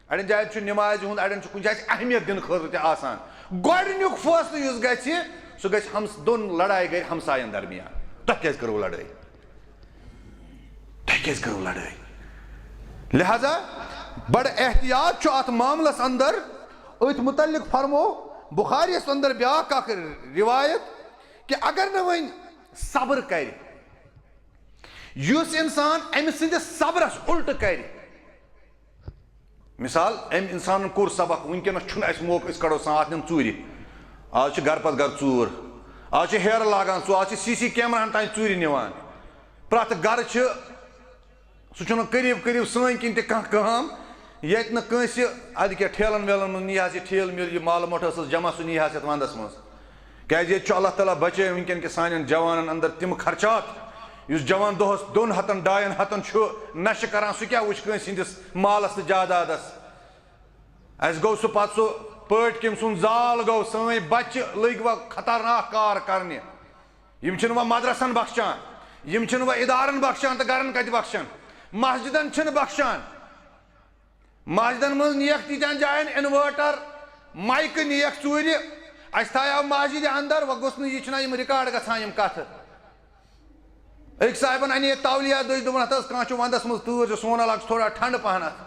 اڑٮ۪ن جاین چھُ نمازِ ہُنٛد، اڑٮ۪ن چھُ کُنہِ جایہِ چھِ اہمیت دِنہٕ خٲطرٕ تہِ آسان۔ گۄڈٕنیُک فٲصلہٕ یُس گژھِ، سُہ گژھِ ہمس-، دۄن لڑایہِ گرِ ہمساین درمیان۔ تۄہہِ کیازِ کٔروٕ لڑٲے؟ تۄہہِ کیازِ کٔروٕ لڑٲے؟ لہذا بڑٕ احتیاط چھُ اتھ معاملس اندر۔ أتھۍ متعلق فرمو بخاریس اندر بیاکھ اکھ روایت، کہ اگر نہٕ وۄنۍ صبر کرِ، یُس انسان أمۍ سٕنٛدِس صبرس الٹہٕ کرِ، مثال، أمۍ انسانن کوٚر سبق، وٕنکیٚنس چھُنہٕ اَسہِ موقعہٕ أسۍ کڑو ساتھ نِم ژوٗرِ۔ آز چھِ گرٕ پتہٕ گرٕ ژوٗر، آز چھِ ہیرٕ لاگان ژوٗر، آز چھِ سی سی کیمراہن تام ژوٗرِ نِوان۔ پرٛٮ۪تھ گرٕ چھِ، سُہ چھُنہٕ قریب قریب سٲنۍ کِنۍ تہِ کانٛہہ کٲم، ییٚتہِ نہٕ کٲنٛسہِ، اَدٕ کیٛاہ ٹھیلن ویلن منٛز نی ہا یہِ ٹھیل میل، یہِ مال مۄٹھ ٲسٕس جمع، سُہ نی ہا یَتھ ونٛدس منٛز۔ کیٛازِ ییٚتہِ چھُ اللہ تعالیٰ بچٲے وٕنکیٚن کہِ سانٮ۪ن جوانن اندر تِم خرچات، یُس جوان دۄہس دۄن ہتن ڈاین ہتن چھُ نشہٕ کران، سُہ کیٛاہ وٕچھِ کٲنٛسہِ ہٕنٛدِس مالس تہٕ جادادس؟ اَسہِ گوٚو سُہ پتہٕ سُہ پٲٹھۍ کٔمۍ سُنٛد زال گوٚو، سٲنۍ بچہِ لٔگۍ وۄنۍ خطرناک کار کرنہِ۔ یِم چھِنہٕ وۄنۍ مدرسن بخشان، یِم چھِنہٕ وۄنۍ ادارن بخشان تہٕ گرن کتہِ بخشن؟ مسجدن چھِنہٕ بخشان۔ مسجدن منٛز نِیَکھ تیٖتٮ۪ن جاین inverter، مایکہٕ نِیَکھ ژوٗرِ۔ اَسہِ تھایاو مسجدِ اندر، وۄنۍ گوٚژھ نہٕ یہِ چھُنہ یِم record گژھان یِم کتھٕ۔ أکۍ صاحبن اَنے تولیہ دٔج، دوٚپُن، "ہتہٕ حظ، کانٛہہ چھُ ونٛدس منٛز تۭر چھِ، سون علاقہٕ چھُ تھوڑا ٹھنڈٕ پہنتھ۔"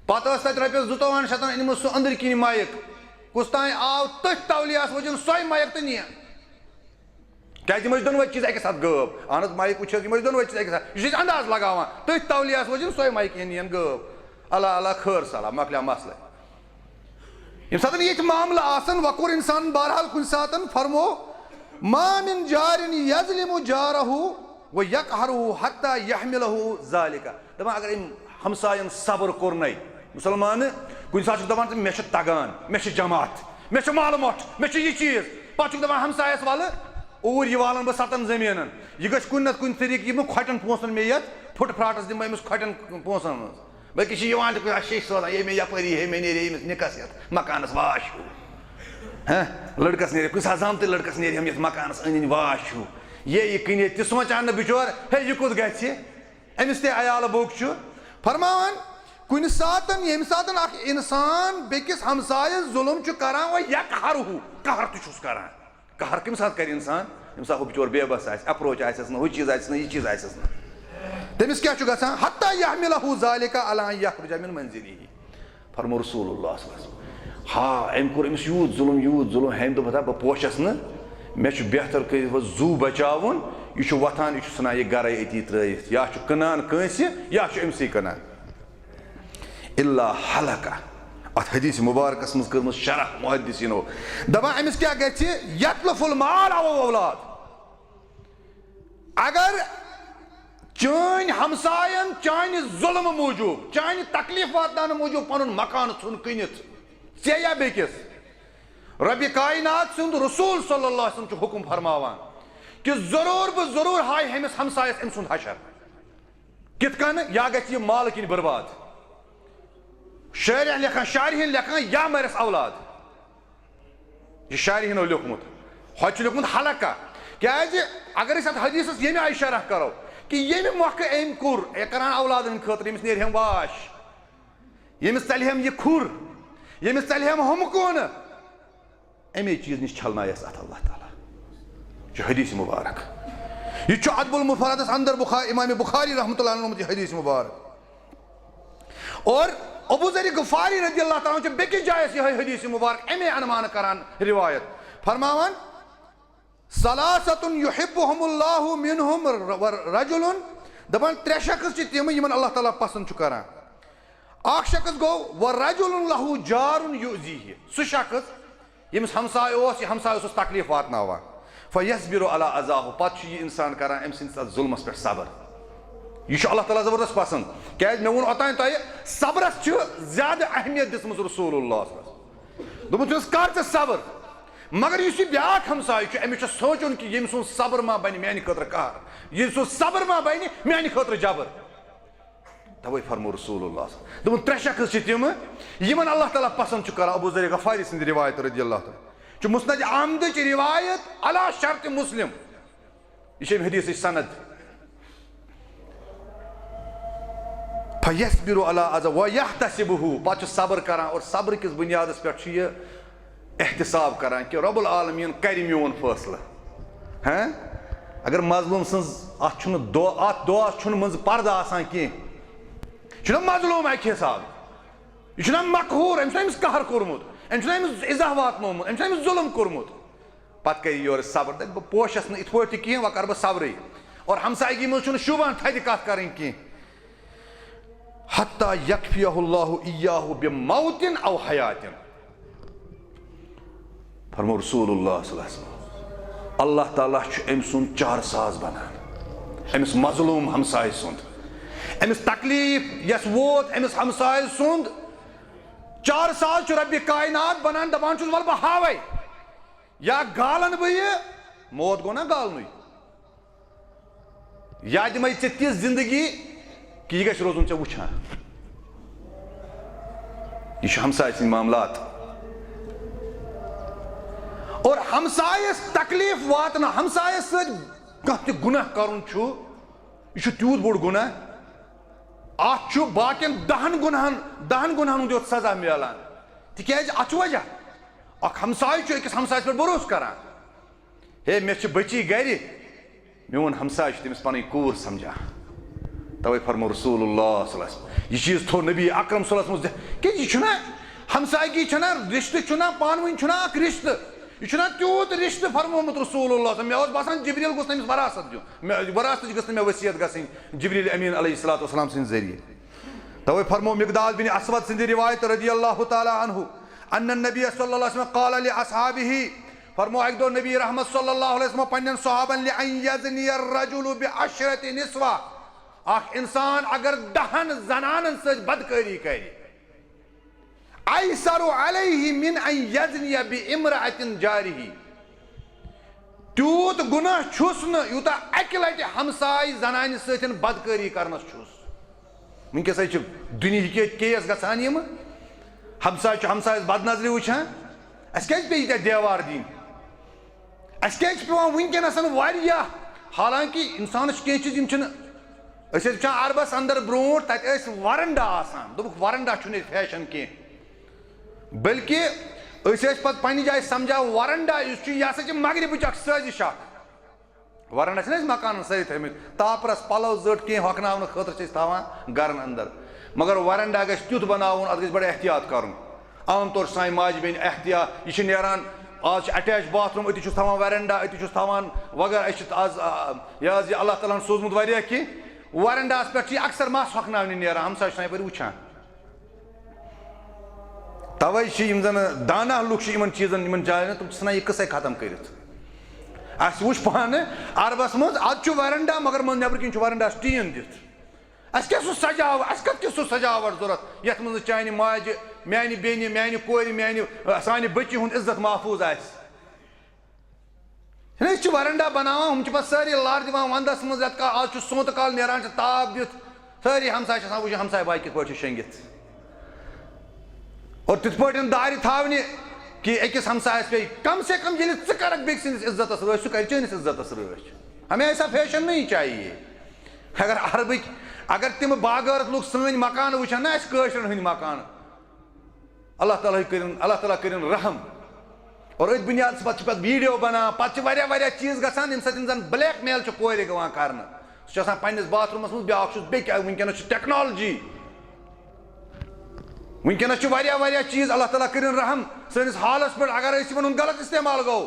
پتہٕ ٲس تتہِ رۄپیس زٕتووُہن شتن أنمٕژ سُہ أنٛدرۍ کِنۍ مایک۔ کُس تام آو تٔتھۍ تولیہس وٕچھُن سۄے مایک تہٕ نِیَن۔ کیازِ یِم ٲسۍ دۄنوَے چیٖز اَکہِ ساتہٕ غٲب۔ اہن حظ، مایک وٕچھ حظ، یِم ٲسۍ دۄنوَے چیٖز اَکہِ ساتہٕ۔ یہِ چھُ اَسہِ انداز لگاوان۔ تٔتھۍ تولیہس وٕچھُن سۄے مایک یِہَن یِہَن غٲب۔ اللہ اللہ خٲر سلام، مۄکلیو مسلہٕ۔ ییٚمہِ ساتہٕ یِتھۍ معاملہٕ آسن، وۄنۍ کوٚر اِنسان بہرحال کُنہِ ساتہٕ فرمو، "ما من جار یظلم جارہ و یقہرہ حتی یحملہ ذالک۔" دَپان، اگر أمۍ ہمساین صبر کوٚر نَے، مسلمانہٕ، کُنہِ ساتہٕ چھُکھ دَپان، "مےٚ چھُ تَگان، مےٚ چھِ جماعت، مےٚ چھُ مال مۄٹھ، مےٚ چھُ یہِ چیٖز۔" پَتہٕ چھُکھ دَپان ہمسایَس، "وَلہٕ، اوٗرۍ یہِ والَن بہٕ سَتَن زٔمیٖنَن۔" یہِ گژھِ کُنہِ نَتہٕ کُنہِ طریٖقہٕ یِمَن کھۄٹٮ۪ن پونٛسَن مےٚ یَتھ، فُٹ پھراٹَس دِمہٕ بہٕ أمِس کھۄٹٮ۪ن پونٛسَن منٛز۔ بلکہِ چھِ یِوان تہِ کُنہِ ساتہٕ شیٚش سوزان، "ہے مےٚ یَپٲری، ہے مےٚ نیرے أمِس نِکَس یَتھ مکانَس واش ہیوٗ۔" ہہ؟ لٔڑکَس نیرِ، کُنہِ ساتہٕ زامتٕرۍ لٔڑکَس نیرِ ہم یَتھ مکانَس أنٛدۍ أنٛدۍ واش ہیوٗ۔ یے یہِ کٕنے تہِ سونٛچان نہٕ بِچور، ہے یہِ کوٚت گژھِ؟ أمِس تہِ عیالہٕ بوٚگ چھُ۔ فرماوان، کُنہِ ساتن، ییٚمہِ ساتن اکھ انسان بیٚکِس ہمسایس ظلم چھُ کران، و یقہرہ، قہر تہِ چھُس کران۔ قہر کَمہِ ساتہٕ کرِ انسان؟ ییٚمہِ ساتہٕ ہُہ بِچور بے بس آسہِ، اپروچ آسٮ۪س نہٕ، ہُہ چیٖز آسٮ۪س نہٕ، یہِ چیٖز آسٮ۪س نہٕ۔ تٔمِس کیٛاہ چھُ گژھان؟ حتی یحملہ ذالک علی ان یخرج من منزلہ۔ فرمو رسول اللہ صلی اللہ علیہ وسلم، ہا، أمۍ کوٚر أمِس یوٗت ظُلُم، یوٗت ظُلُم، أمۍ دوٚپ، ہتا، بہٕ پوشَس نہٕ، مےٚ چھُ بہتر کٔرِتھ وۄنۍ زُو بچاوُن، یہِ چھُ وۄتھان، یہِ چھُ ژھٕنان یہِ گرَے أتی ترٛٲیِتھ، یا چھُ کٕنان کٲنٛسہِ، یا چھُ أمۍسٕے کٕنان۔ الا ہلکہ۔ اَتھ حدیث مبارکس منٛز کٔرمٕژ شرح محدثینو، دَپان، أمِس کیٛاہ گژھِ؟ یتلف المال او اولاد۔ اگر چٲنۍ ہمساین چانہِ ظلمہٕ موٗجوٗب، چانہِ تکلیف واتناونہٕ موٗجوٗب پنُن مکان ژھُن کٕنِتھ، ژےٚ یا بیٚکِس، رۄبِ کائنات سُنٛد رسول صلی اللہ علیہ وسلم چھُ حکم فرماوان کہِ ضروٗر بہٕ ضروٗر ہایہِ ہیٚمِس ہمسایس أمۍ سُنٛد حشر۔ کِتھ کٔنۍ؟ یا گژھِ یہِ مالہٕ کِنۍ برباد۔ شٲعرِ لیکھان، شارحین لیکھان، یا مرٮ۪س اولاد۔ یہِ شارحینو لیوٚکھمُت۔ ہۄتہِ چھُ لیوٚکھمُت حلقہ۔ کیازِ اگر أسۍ اتھ حدیثس ییٚمہِ آیہِ شرح کرو کہِ ییٚمہِ مۄکھٕ أمۍ کوٚر، اے کران اولادن ہٕنٛدِ خٲطرٕ، ییٚمِس نیرِ ہم واش، ییٚمِس ژلہِ ہم یہِ کھُر، ییٚمِس ژلہِ ہم ہُمہٕ کونہٕ، امے چیز نِش چھلنایس اتھ اللہ تعالیٰ۔ یہِ چھُ حدیث مبارک۔ یہِ چھُ ادب المفردس اندر بخا-، امام بخاری رحمۃ اللہ علیہ ووٚنمُت یہِ حدیث مبارک۔ اور ابو ذر غفاری رضی اللہ تعالیٰ عنہ چھُ بیٚکِس جایہِ یِہوٚے حدیث مبارک امے عنوانہٕ کران روایت، فرماوان، "ثلاثة يحبهم الله منهم ر-، رجل"، دپان، ترٛےٚ شخص چھِ تِم یِمن اللہ تعالیٰ پسند چھُ کران۔ اکھ شخص گوٚو، "ورجل له جار يؤذيه"، سُہ شخص ییٚمِس ہمساے اوس، یہِ ہمساے اوسُس تکلیف واتناوان۔ "فیصبر علی اذاہ"، پتہٕ چھُ یہِ انسان کران أمۍ سٕنٛدِس اتھ ظلمس پٮ۪ٹھ صبر۔ یہِ چھُ اللہ تعالیٰ زبردست پسند، کیازِ مےٚ ووٚن اوٚتانۍ تۄہہِ، صبرس چھِ زیادٕ اہمیت دِژمٕژ رسول اللہ صلی اللہ علیہ وسلم۔ دوٚپمُت چھُس، "کر ژٕ صبر"۔ مگر یُس یہِ بیاکھ ہمساے چھُ، أمِس چھُ سونٛچُن کہِ ییٚمۍ سُنٛد صبر ما بنہِ میانہِ خٲطرٕ قہر، ییٚمۍ سُنٛد صبر ما بنہِ میانہِ خٲطرٕ جبر۔ توے فرمو رسول اللہ صلی اللہ علیہ وسلم۔ دوٚپُن، ترٛےٚ شخص چھِ تِم، یِمن اللہ تعالیٰ پسند چھُ کران۔ ابو ذر غفاری سٕنٛدِ روایت رضی اللہ تعالیٰ چھُ مسند احمدٕچ روایت علی شرط مسلم۔ یہِ چھِ أمۍ حدیثٕچ سند۔ یصبر علی اذی و یحتسبہ، پتہٕ چھُ صبر کران اور صبر کِس بُنیادس پٮ۪ٹھ چھُ یہِ احتساب کران کہِ رب العالمین کرِ میون فٲصلہٕ۔ ہاں، اگر مظلوم سٕنٛز اتھ چھُنہٕ دو اتھ دعا چھُنہٕ منٛزٕ پردٕ آسان کینٛہہ، یہِ چھُنہ مظلوم اکہِ حساب، یہِ چھُنہ مقہور، أمۍ چھُنہ أمِس قہر کوٚرمُت، أمۍ چھُنہ أمِس اِزاہ واتنومُت، أمۍ چھُنہ أمِس ظُلم کوٚرمُت۔ پتہٕ کرِ یورٕ صبر، دپہِ، بہٕ پوشس نہٕ اِتھ پٲٹھۍ تہِ کینٛہہ، وۄنۍ کرٕ بہٕ صبرٕے۔ اور ہمسایگی منٛز چھُنہٕ شوٗبان تھدِ کتھ کرٕنۍ کینٛہہ۔ حتی یکفیہ اللہ ایاہ بموت او حیات۔ فرمو رسول اللہ صلی اللہ علیہ وسلم، اللہ تعالیٰ چھُ أمۍ سُنٛد چارٕ ساز بنان، أمِس مظلوم ہمسایہِ سُنٛد، أمِس تکلیف یس ووت أمِس ہمسایہِ سُنٛد چارٕ ساز چھُ ربِ کائنات بنان، دپان چھُس، ولہٕ بہٕ ہاوے۔ یا گالن بہٕ یہِ، موت گوٚو نا گالنُے۔ یا دِمے ژےٚ تِژھ زندگی کہِ یہِ گژھِ روزُن ژےٚ وٕچھان۔ یہِ چھُ ہمسایہِ سٕنٛدۍ معاملات۔ اور ہمسایس تکلیف واتنہٕ، ہمسایس سۭتۍ کانٛہہ تہِ گناہ کرُن چھُ، یہِ چھُ تیوٗت بوٚڑ گناہ۔ اتھ چھُ باقین دہن گناہن، دہن گناہن ہُنٛد یوت سزا میلان۔ تِکیازِ اتھ چھُ وجہ، اکھ ہمسایہِ چھُ أکِس ہمسایس پٮ۪ٹھ بھروسہٕ کران۔ ہے، مےٚ چھِ بٔچی گرِ، میون ہمسایہِ چھُ تٔمِس پنٕنۍ کوٗر سمجھان۔ توے فرمو رسول اللہ صلی اللہ علیہ وسلم، یہِ چیٖز تھوٚو نبی اکرم صلی اللہ علیہ وسلم، کیازِ یہِ چھُنہ ہمسایگی چھنہ، رشتہٕ چھُنہ، پانہٕ ؤنۍ چھُنہ اکھ رشتہٕ، یہِ چھُنہ تیوٗت رشتہٕ فرمومُت رسول اللہ صلی اللہ علیہ وسلم۔ مےٚ اوس باسان جبریل گوٚژھ نہٕ أمِس وراثت دیُن، مےٚ وراثتٕچ گٔژھ نہٕ مےٚ وصیت گژھٕنۍ جبریل امین علیہ الصلوۃ والسلام سٕنٛدِ ذٔریعہٕ۔ توے فرمو مقداد بن اسود سٕنٛدِ روایت رضی اللہ تعالیٰ عنہ، ان النبی صلی اللہ علیہ وسلم قال لاصحابہ، فرمو اکہِ دۄہ نبی رحمت صلی اللہ علیہ وسلم پننٮ۪ن صحابن، لأن یزنی الرجل بعشرة نسوہ، اکھ انسان اگر دہن زنانن سۭتۍ بدکٲری کرِ، ایسر علیہ من ان یزنی بامرأة جارہ، تیوٗت گناہ چھُس نہٕ یوٗتاہ اکہِ لٹہِ ہمسایہِ زنانہِ سۭتۍ بدکٲری کرنس چھُس۔ وٕنکیٚس حظ چھِ دُنیہٕکۍ ییٚتہِ کیس گژھان، یِم ہمسایہِ چھُ ہمسایس بد نظرِ وٕچھان۔ اَسہِ کیازِ پیٚیہِ ییٖتیٛاہ دیوار دِنۍ؟ اَسہِ کیازِ چھِ پیٚوان وٕنکیٚنس واریاہ، حالانکہِ انسانس چھِ کینٛہہ چیٖز یِم چھِنہٕ، أسۍ ٲسۍ وٕچھان عربس اندر برونٛٹھ، تتہِ ٲسۍ ورنڈا آسان، دوٚپُکھ ورنڈا چھُنہٕ ییٚتہِ فیشن کینٛہہ، بلکہِ أسۍ ٲسۍ پتہٕ پننہِ جایہِ سمجھان ورنڈا یُس چھُ، یہِ ہسا چھِ مغربٕچ اکھ سٲزِش اکھ۔ ورنڈا چھِنہٕ أسۍ مکانن سٲری تھٲومٕتۍ، تاپرس پلو زٔٹ کینٛہہ ہۄکھناونہٕ خٲطرٕ چھِ أسۍ تھاوان گرن اندر، مگر ورنڈا گژھِ تیُتھ بناوُن، اتھ گژھِ بڑٕ احتیاط کرُن۔ عام طور چھِ سانہِ ماجہِ بیٚنہِ احتیاط، یہِ چھِ نیران، آز چھِ اٹیچ باتھ روٗم، أتی چھُس تھاوان ورنڈا، أتی چھُس تھاوان وغٲرٕ، أسۍ چھِ آز، آ، یہِ حظ یہِ اللہ تعالیٰ ہن سوٗزمُت واریاہ کینٛہہ۔ ورنڈاہس پٮ۪ٹھ چھِ یہِ اکثر مس ہۄکھناونہِ نیران، ہمسایہِ چھِ آسان یپٲرۍ وٕچھان۔ توے چھِ یِم زن دانا لُکھ چھِ یِمن چیٖزن، یِمن جاین، تِم چھِ ژھٕنان یہِ قصے ختم کٔرِتھ۔ اَسہِ وٕچھ پانہٕ عربس منٛز، اتھ چھُ ورنڈا، مگر منٛز، نٮ۪برٕ کِنۍ چھُ ورنڈاہس ٹیٖن دِتھ۔ اَسہِ کیٛاہ سُہ سجاو-، اَسہِ کتھ کیٛاہ سُہ سجاوٹ ضوٚرتھ، یتھ منٛز نہٕ چانہِ ماجہِ، میانہِ بیٚنہِ، میانہِ کورِ، میانہِ، سانہِ بچی ہُنٛد عزت محفوٗظ آسہِ؟ چھِنہ أسۍ چھِ ورنڈا بناوان، ہُم چھِ پتہٕ سٲری لر دِوان ونٛدس منٛز، رٮ۪تہٕ کال، آز چھُ سونٛتہٕ کال نیران، چھِ تاپھ دِتھ، سٲری ہمساے چھِ آسان وٕچھان ہمساے باے کِتھ پٲٹھۍ چھِ شۄنٛگِتھ۔ اور تِتھ پٲٹھۍ دارِ تھاونہِ کہِ أکِس ہمسایس پیٚیہِ، کم سے کم ییٚلہِ ژٕ کرکھ بیٚکہِ سٕنٛدِس عزتس رٲچھ، سُہ کرِ چٲنِس عزتس رٲچھ۔ ہمیں ایسا فیشن نہیں چاہیے۔ اگر عربٕکۍ، اگر تِم باغٲرتھ لُکھ سٲنۍ مکانہٕ وٕچھن نا، اَسہِ کٲشرٮ۪ن ہٕنٛدۍ مکانہٕ، اللہ تعالیٰ کٔرِن، اللہ تعالیٰ کٔرِن رحم۔ اور أتھۍ بُنیادس پتہٕ چھِ پتہٕ ویٖڈیو بنان، پتہٕ چھِ واریاہ واریاہ چیٖز گژھان، ییٚمہِ سۭتۍ زن بلیک میل چھُ کورِ گژھان کرنہٕ۔ سُہ چھُ آسان پننِس باتھ روٗمس منٛز، بیٛاکھ چھُس بیٚکہِ، وٕنکیٚنس چھُ ٹیکنالوجی، وٕنکیٚنس چھُ واریاہ واریاہ چیٖز۔ اللہ تعالیٰ کٔرِن رحم سٲنِس حالس پٮ۪ٹھ، اگر أسۍ یِمن ہُنٛد غلط استعمال گوٚو۔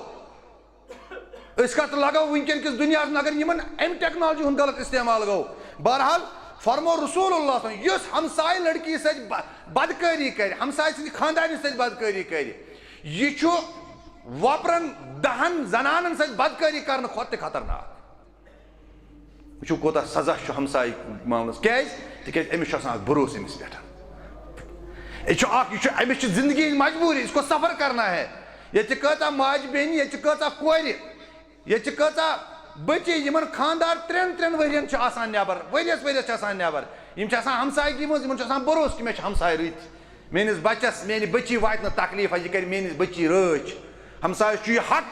أسۍ کتھ لگو وٕنکیٚن کِس دُنیاہس منٛز، اگر یِمن امہِ ٹیکنالوجی ہُنٛد غلط استعمال گوٚو۔ بہرحال، فرمو رسول اللہ صلی اللہ علیہ وسلم، یُس ہمسایہِ لڑکی سۭتۍ ب-، بدکٲری کرِ، ہمسایہِ سٕنٛدِ خاندارنہِ سۭتۍ بدکٲری کرِ، یہِ چھُ وۄپرن دہن زنانن سۭتۍ بدکٲری کرنہٕ کھۄتہٕ تہِ خطرناک۔ وٕچھِو، کوٗتاہ سزا چھُ ہمسایہِ معاملس۔ کیازِ؟ تِکیازِ أمِس چھُ آسان اکھ بھروسہٕ أمِس پٮ۪ٹھ۔ یہِ چھُ اکھ، یہِ چھُ، أمِس چھِ زندگی ہٕنٛز مجبوٗری، اس کو سفر کرنا ہے۔ ییٚتہِ چھِ کۭژاہ ماجہِ بیٚنہِ، ییٚتہِ چھِ کۭژاہ کورِ، ییٚتہِ چھِ کۭژاہ بٔچی، یِمن خانٛدار ترٛٮ۪ن ترٛٮ۪ن ؤرین چھُ آسان نٮ۪بر، ؤریس ؤریس چھِ آسان نٮ۪بر۔ یِم چھِ آسان ہمسایگی منٛز، یِمن چھُ آسان بھروسہٕ کہِ مےٚ چھِ ہمسایہِ رٕتۍ۔ میٲنِس بچس، میانہِ بٔچی واتہِ نہٕ تکلیف، یہِ کرِ میٲنِس بٔچی رٲچھ۔ ہمسایس چھُ یہِ حق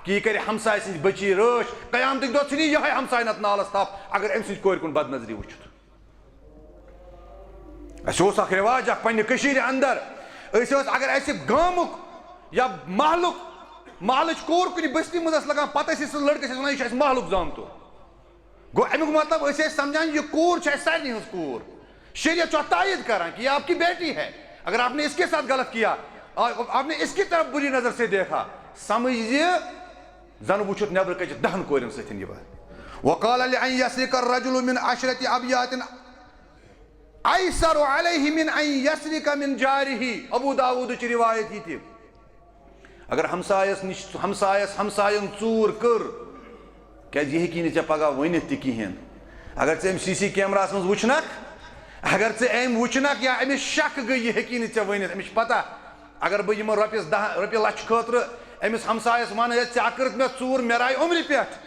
کہِ یہِ کرِ ہمسایہِ سٕنٛزِ بٔچی رٲچھ۔ قیامتٕکۍ دۄہ ژھٕنہِ یِہوٚے ہمسایہِ نتہٕ نالس تھپھ، اگر أمۍ سٕنٛزِ کورِ کُن بدنظری وٕچھُتھ۔ اَسہِ اوس اَکھ رٮ۪واج اَکھ پنٛنہِ کٔشیٖرِ اَندَر۔ أسۍ ٲسۍ، اگر اَسہِ گامُک یا محلُک، محلٕچ کوٗر کُنہِ بستی منٛز ٲس لَگان، پَتہٕ ٲسۍ أسۍ لٔڑکَس ٲسۍ وَنان، "یہِ چھُ اَسہِ محلُک زامتُر۔" گوٚو، اَمیُک مطلب، أسۍ ٲسۍ سَمجھان، یہِ کوٗر چھِ اَسہِ سارنٕے ہٕنٛز کوٗر۔ شریعت چھُ اَتھ تائید کران کہ یہ آپ کی بیٹی ہے، اگر آپ نے اس کے ساتھ غلط کیا، آ-، آپ نے اس کی طرف بری نظر سے دیکھا، سمجھ زِ زَن وٕچھُتھ نٮ۪برٕ کَنہِ چھِ دَہَن کورٮ۪ن سۭتۍ یِوان۔ وقال لأن يسرق الرجل من عشرة أبيات أيسر عليه من أن يسرق من جاره۔ ابو داؤدٕچ رِوایت یہِ تہِ۔ اگر ہمسایس نِش، ہمسایس، ہمساین ژوٗر کٔر، کیازِ یہِ ہیٚکی نہٕ ژےٚ پگاہ ؤنِتھ تہِ کِہیٖنۍ۔ اگر ژٕ أمۍ سی سی کیمراہس منٛز وٕچھنکھ، اگر ژٕ أمۍ وٕچھنکھ یا أمِس شک گٔے، یہِ ہیٚکی نہٕ ژےٚ ؤنِتھ۔ أمِس چھِ پتہ، اگر بہٕ یِمن رۄپیس دَہ، رۄپیہِ لچھِ خٲطرٕ أمِس ہمسایس ونہٕ، "ہے، ژےٚ ہا کٔرٕتھ مےٚ ژوٗر، مےٚ راے عمرِ پٮ۪ٹھ۔"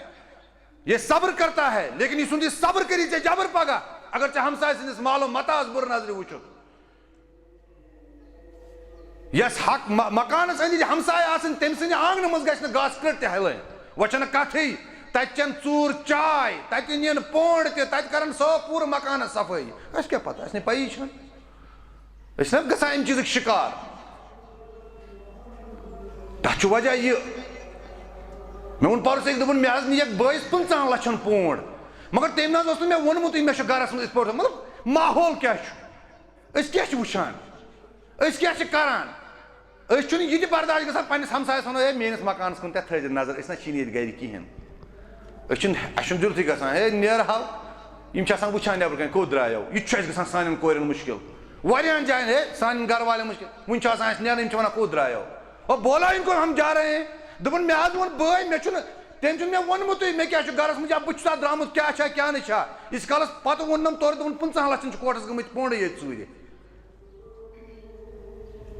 یہ صبر کرتا ہے، لیکن یہ سُنٛد یہِ صبر کٔرِتھ ژےٚ جبر پگاہ، اگر ژےٚ ہمسایہِ سٕنٛدِس مال و متاعس بُرٕ نظرِ وٕچھُتھ۔ یس حق م-، مکانس أنٛدۍ أنٛدۍ ہمسایہِ آسن، تٔمۍ سٕنٛدِ آنٛگنہٕ منٛز گژھِ نہٕ گاسہٕ کٔٹ تہِ ہلٲنۍ۔ وۄنۍ چھنہٕ کتھٕے، تتہِ چٮ۪ن ژوٗر چاے، تتہِ نِن پونٛڈ تہِ، تتہِ کرن سۄ پوٗرٕ مکانس صفٲیی۔ اسہِ کیٛاہ پتہ، اسہِ نے پَیی چھنہٕ۔ أسۍ چھِنہٕ گژھان امہِ چیٖزٕکۍ شکار۔ تتھ چھُ وجہ یہِ۔ مےٚ ووٚن پرُس أکۍ، دوٚپُن، "مےٚ حظ نِیَکھ بٲیِس پٕنٛژٕہَن لچھن پونٛڈ، مگر تٔمۍ نہ حظ اوس نہٕ مےٚ ووٚنمُتٕے مےٚ چھُ گرس منٛز یِتھ پٲٹھۍ۔" مطلب، ماحول کیٛاہ چھُ؟ أسۍ کیٛاہ چھِ وٕچھان؟ أسۍ کیٛاہ چھِ کران؟ أسۍ چھُنہٕ یہِ تہِ برداش گژھان، پننِس ہمسایس ونو، "ہے، میٲنِس مکانس کُن تہِ تھٲیزِ نظر، أسۍ نہ چھِنہٕ ییٚتہِ گرِ کِہیٖنۍ۔" أسۍ چھِنہٕ، اَسہِ چھُنہٕ دِلتھٕے گژھان، "ہے، نیرٕ ہاو۔" یِم چھِ آسان وٕچھان نٮ۪برٕ کَنۍ کوٚت درٛایو۔ یہِ تہِ چھُ اَسہِ گژھان سانٮ۪ن کورٮ۪ن مُشکِل، واریاہَن جایَن، "ہے، سانٮ۪ن گرٕ والٮ۪ن مُشکِل۔" وٕنہِ چھُ آسان اَسہِ نیرُن، یِم چھِ وَنان، "کوٚت درٛایو؟" او بولا ان کو، ہم جا رہے ہیں۔ دوٚپُن، مےٚ حظ ووٚن بٲے، مےٚ چھُنہٕ، تٔمۍ چھُنہٕ مےٚ ووٚنمُتٕے، مےٚ کیٛاہ چھُ گرَس منٛز، یا بہٕ چھُس اَتھ درٛامُت، کیٛاہ چھا، کیٛاہ نہٕ چھا۔ ییٖتِس کالَس پَتہٕ ووٚننَم تورٕ، دوٚپُن، "پٕنٛژٕہَن لَچھَن چھُ کوٹَس گٔمٕتۍ پونٛڈٕے ییٚتہِ ژوٗرِ۔"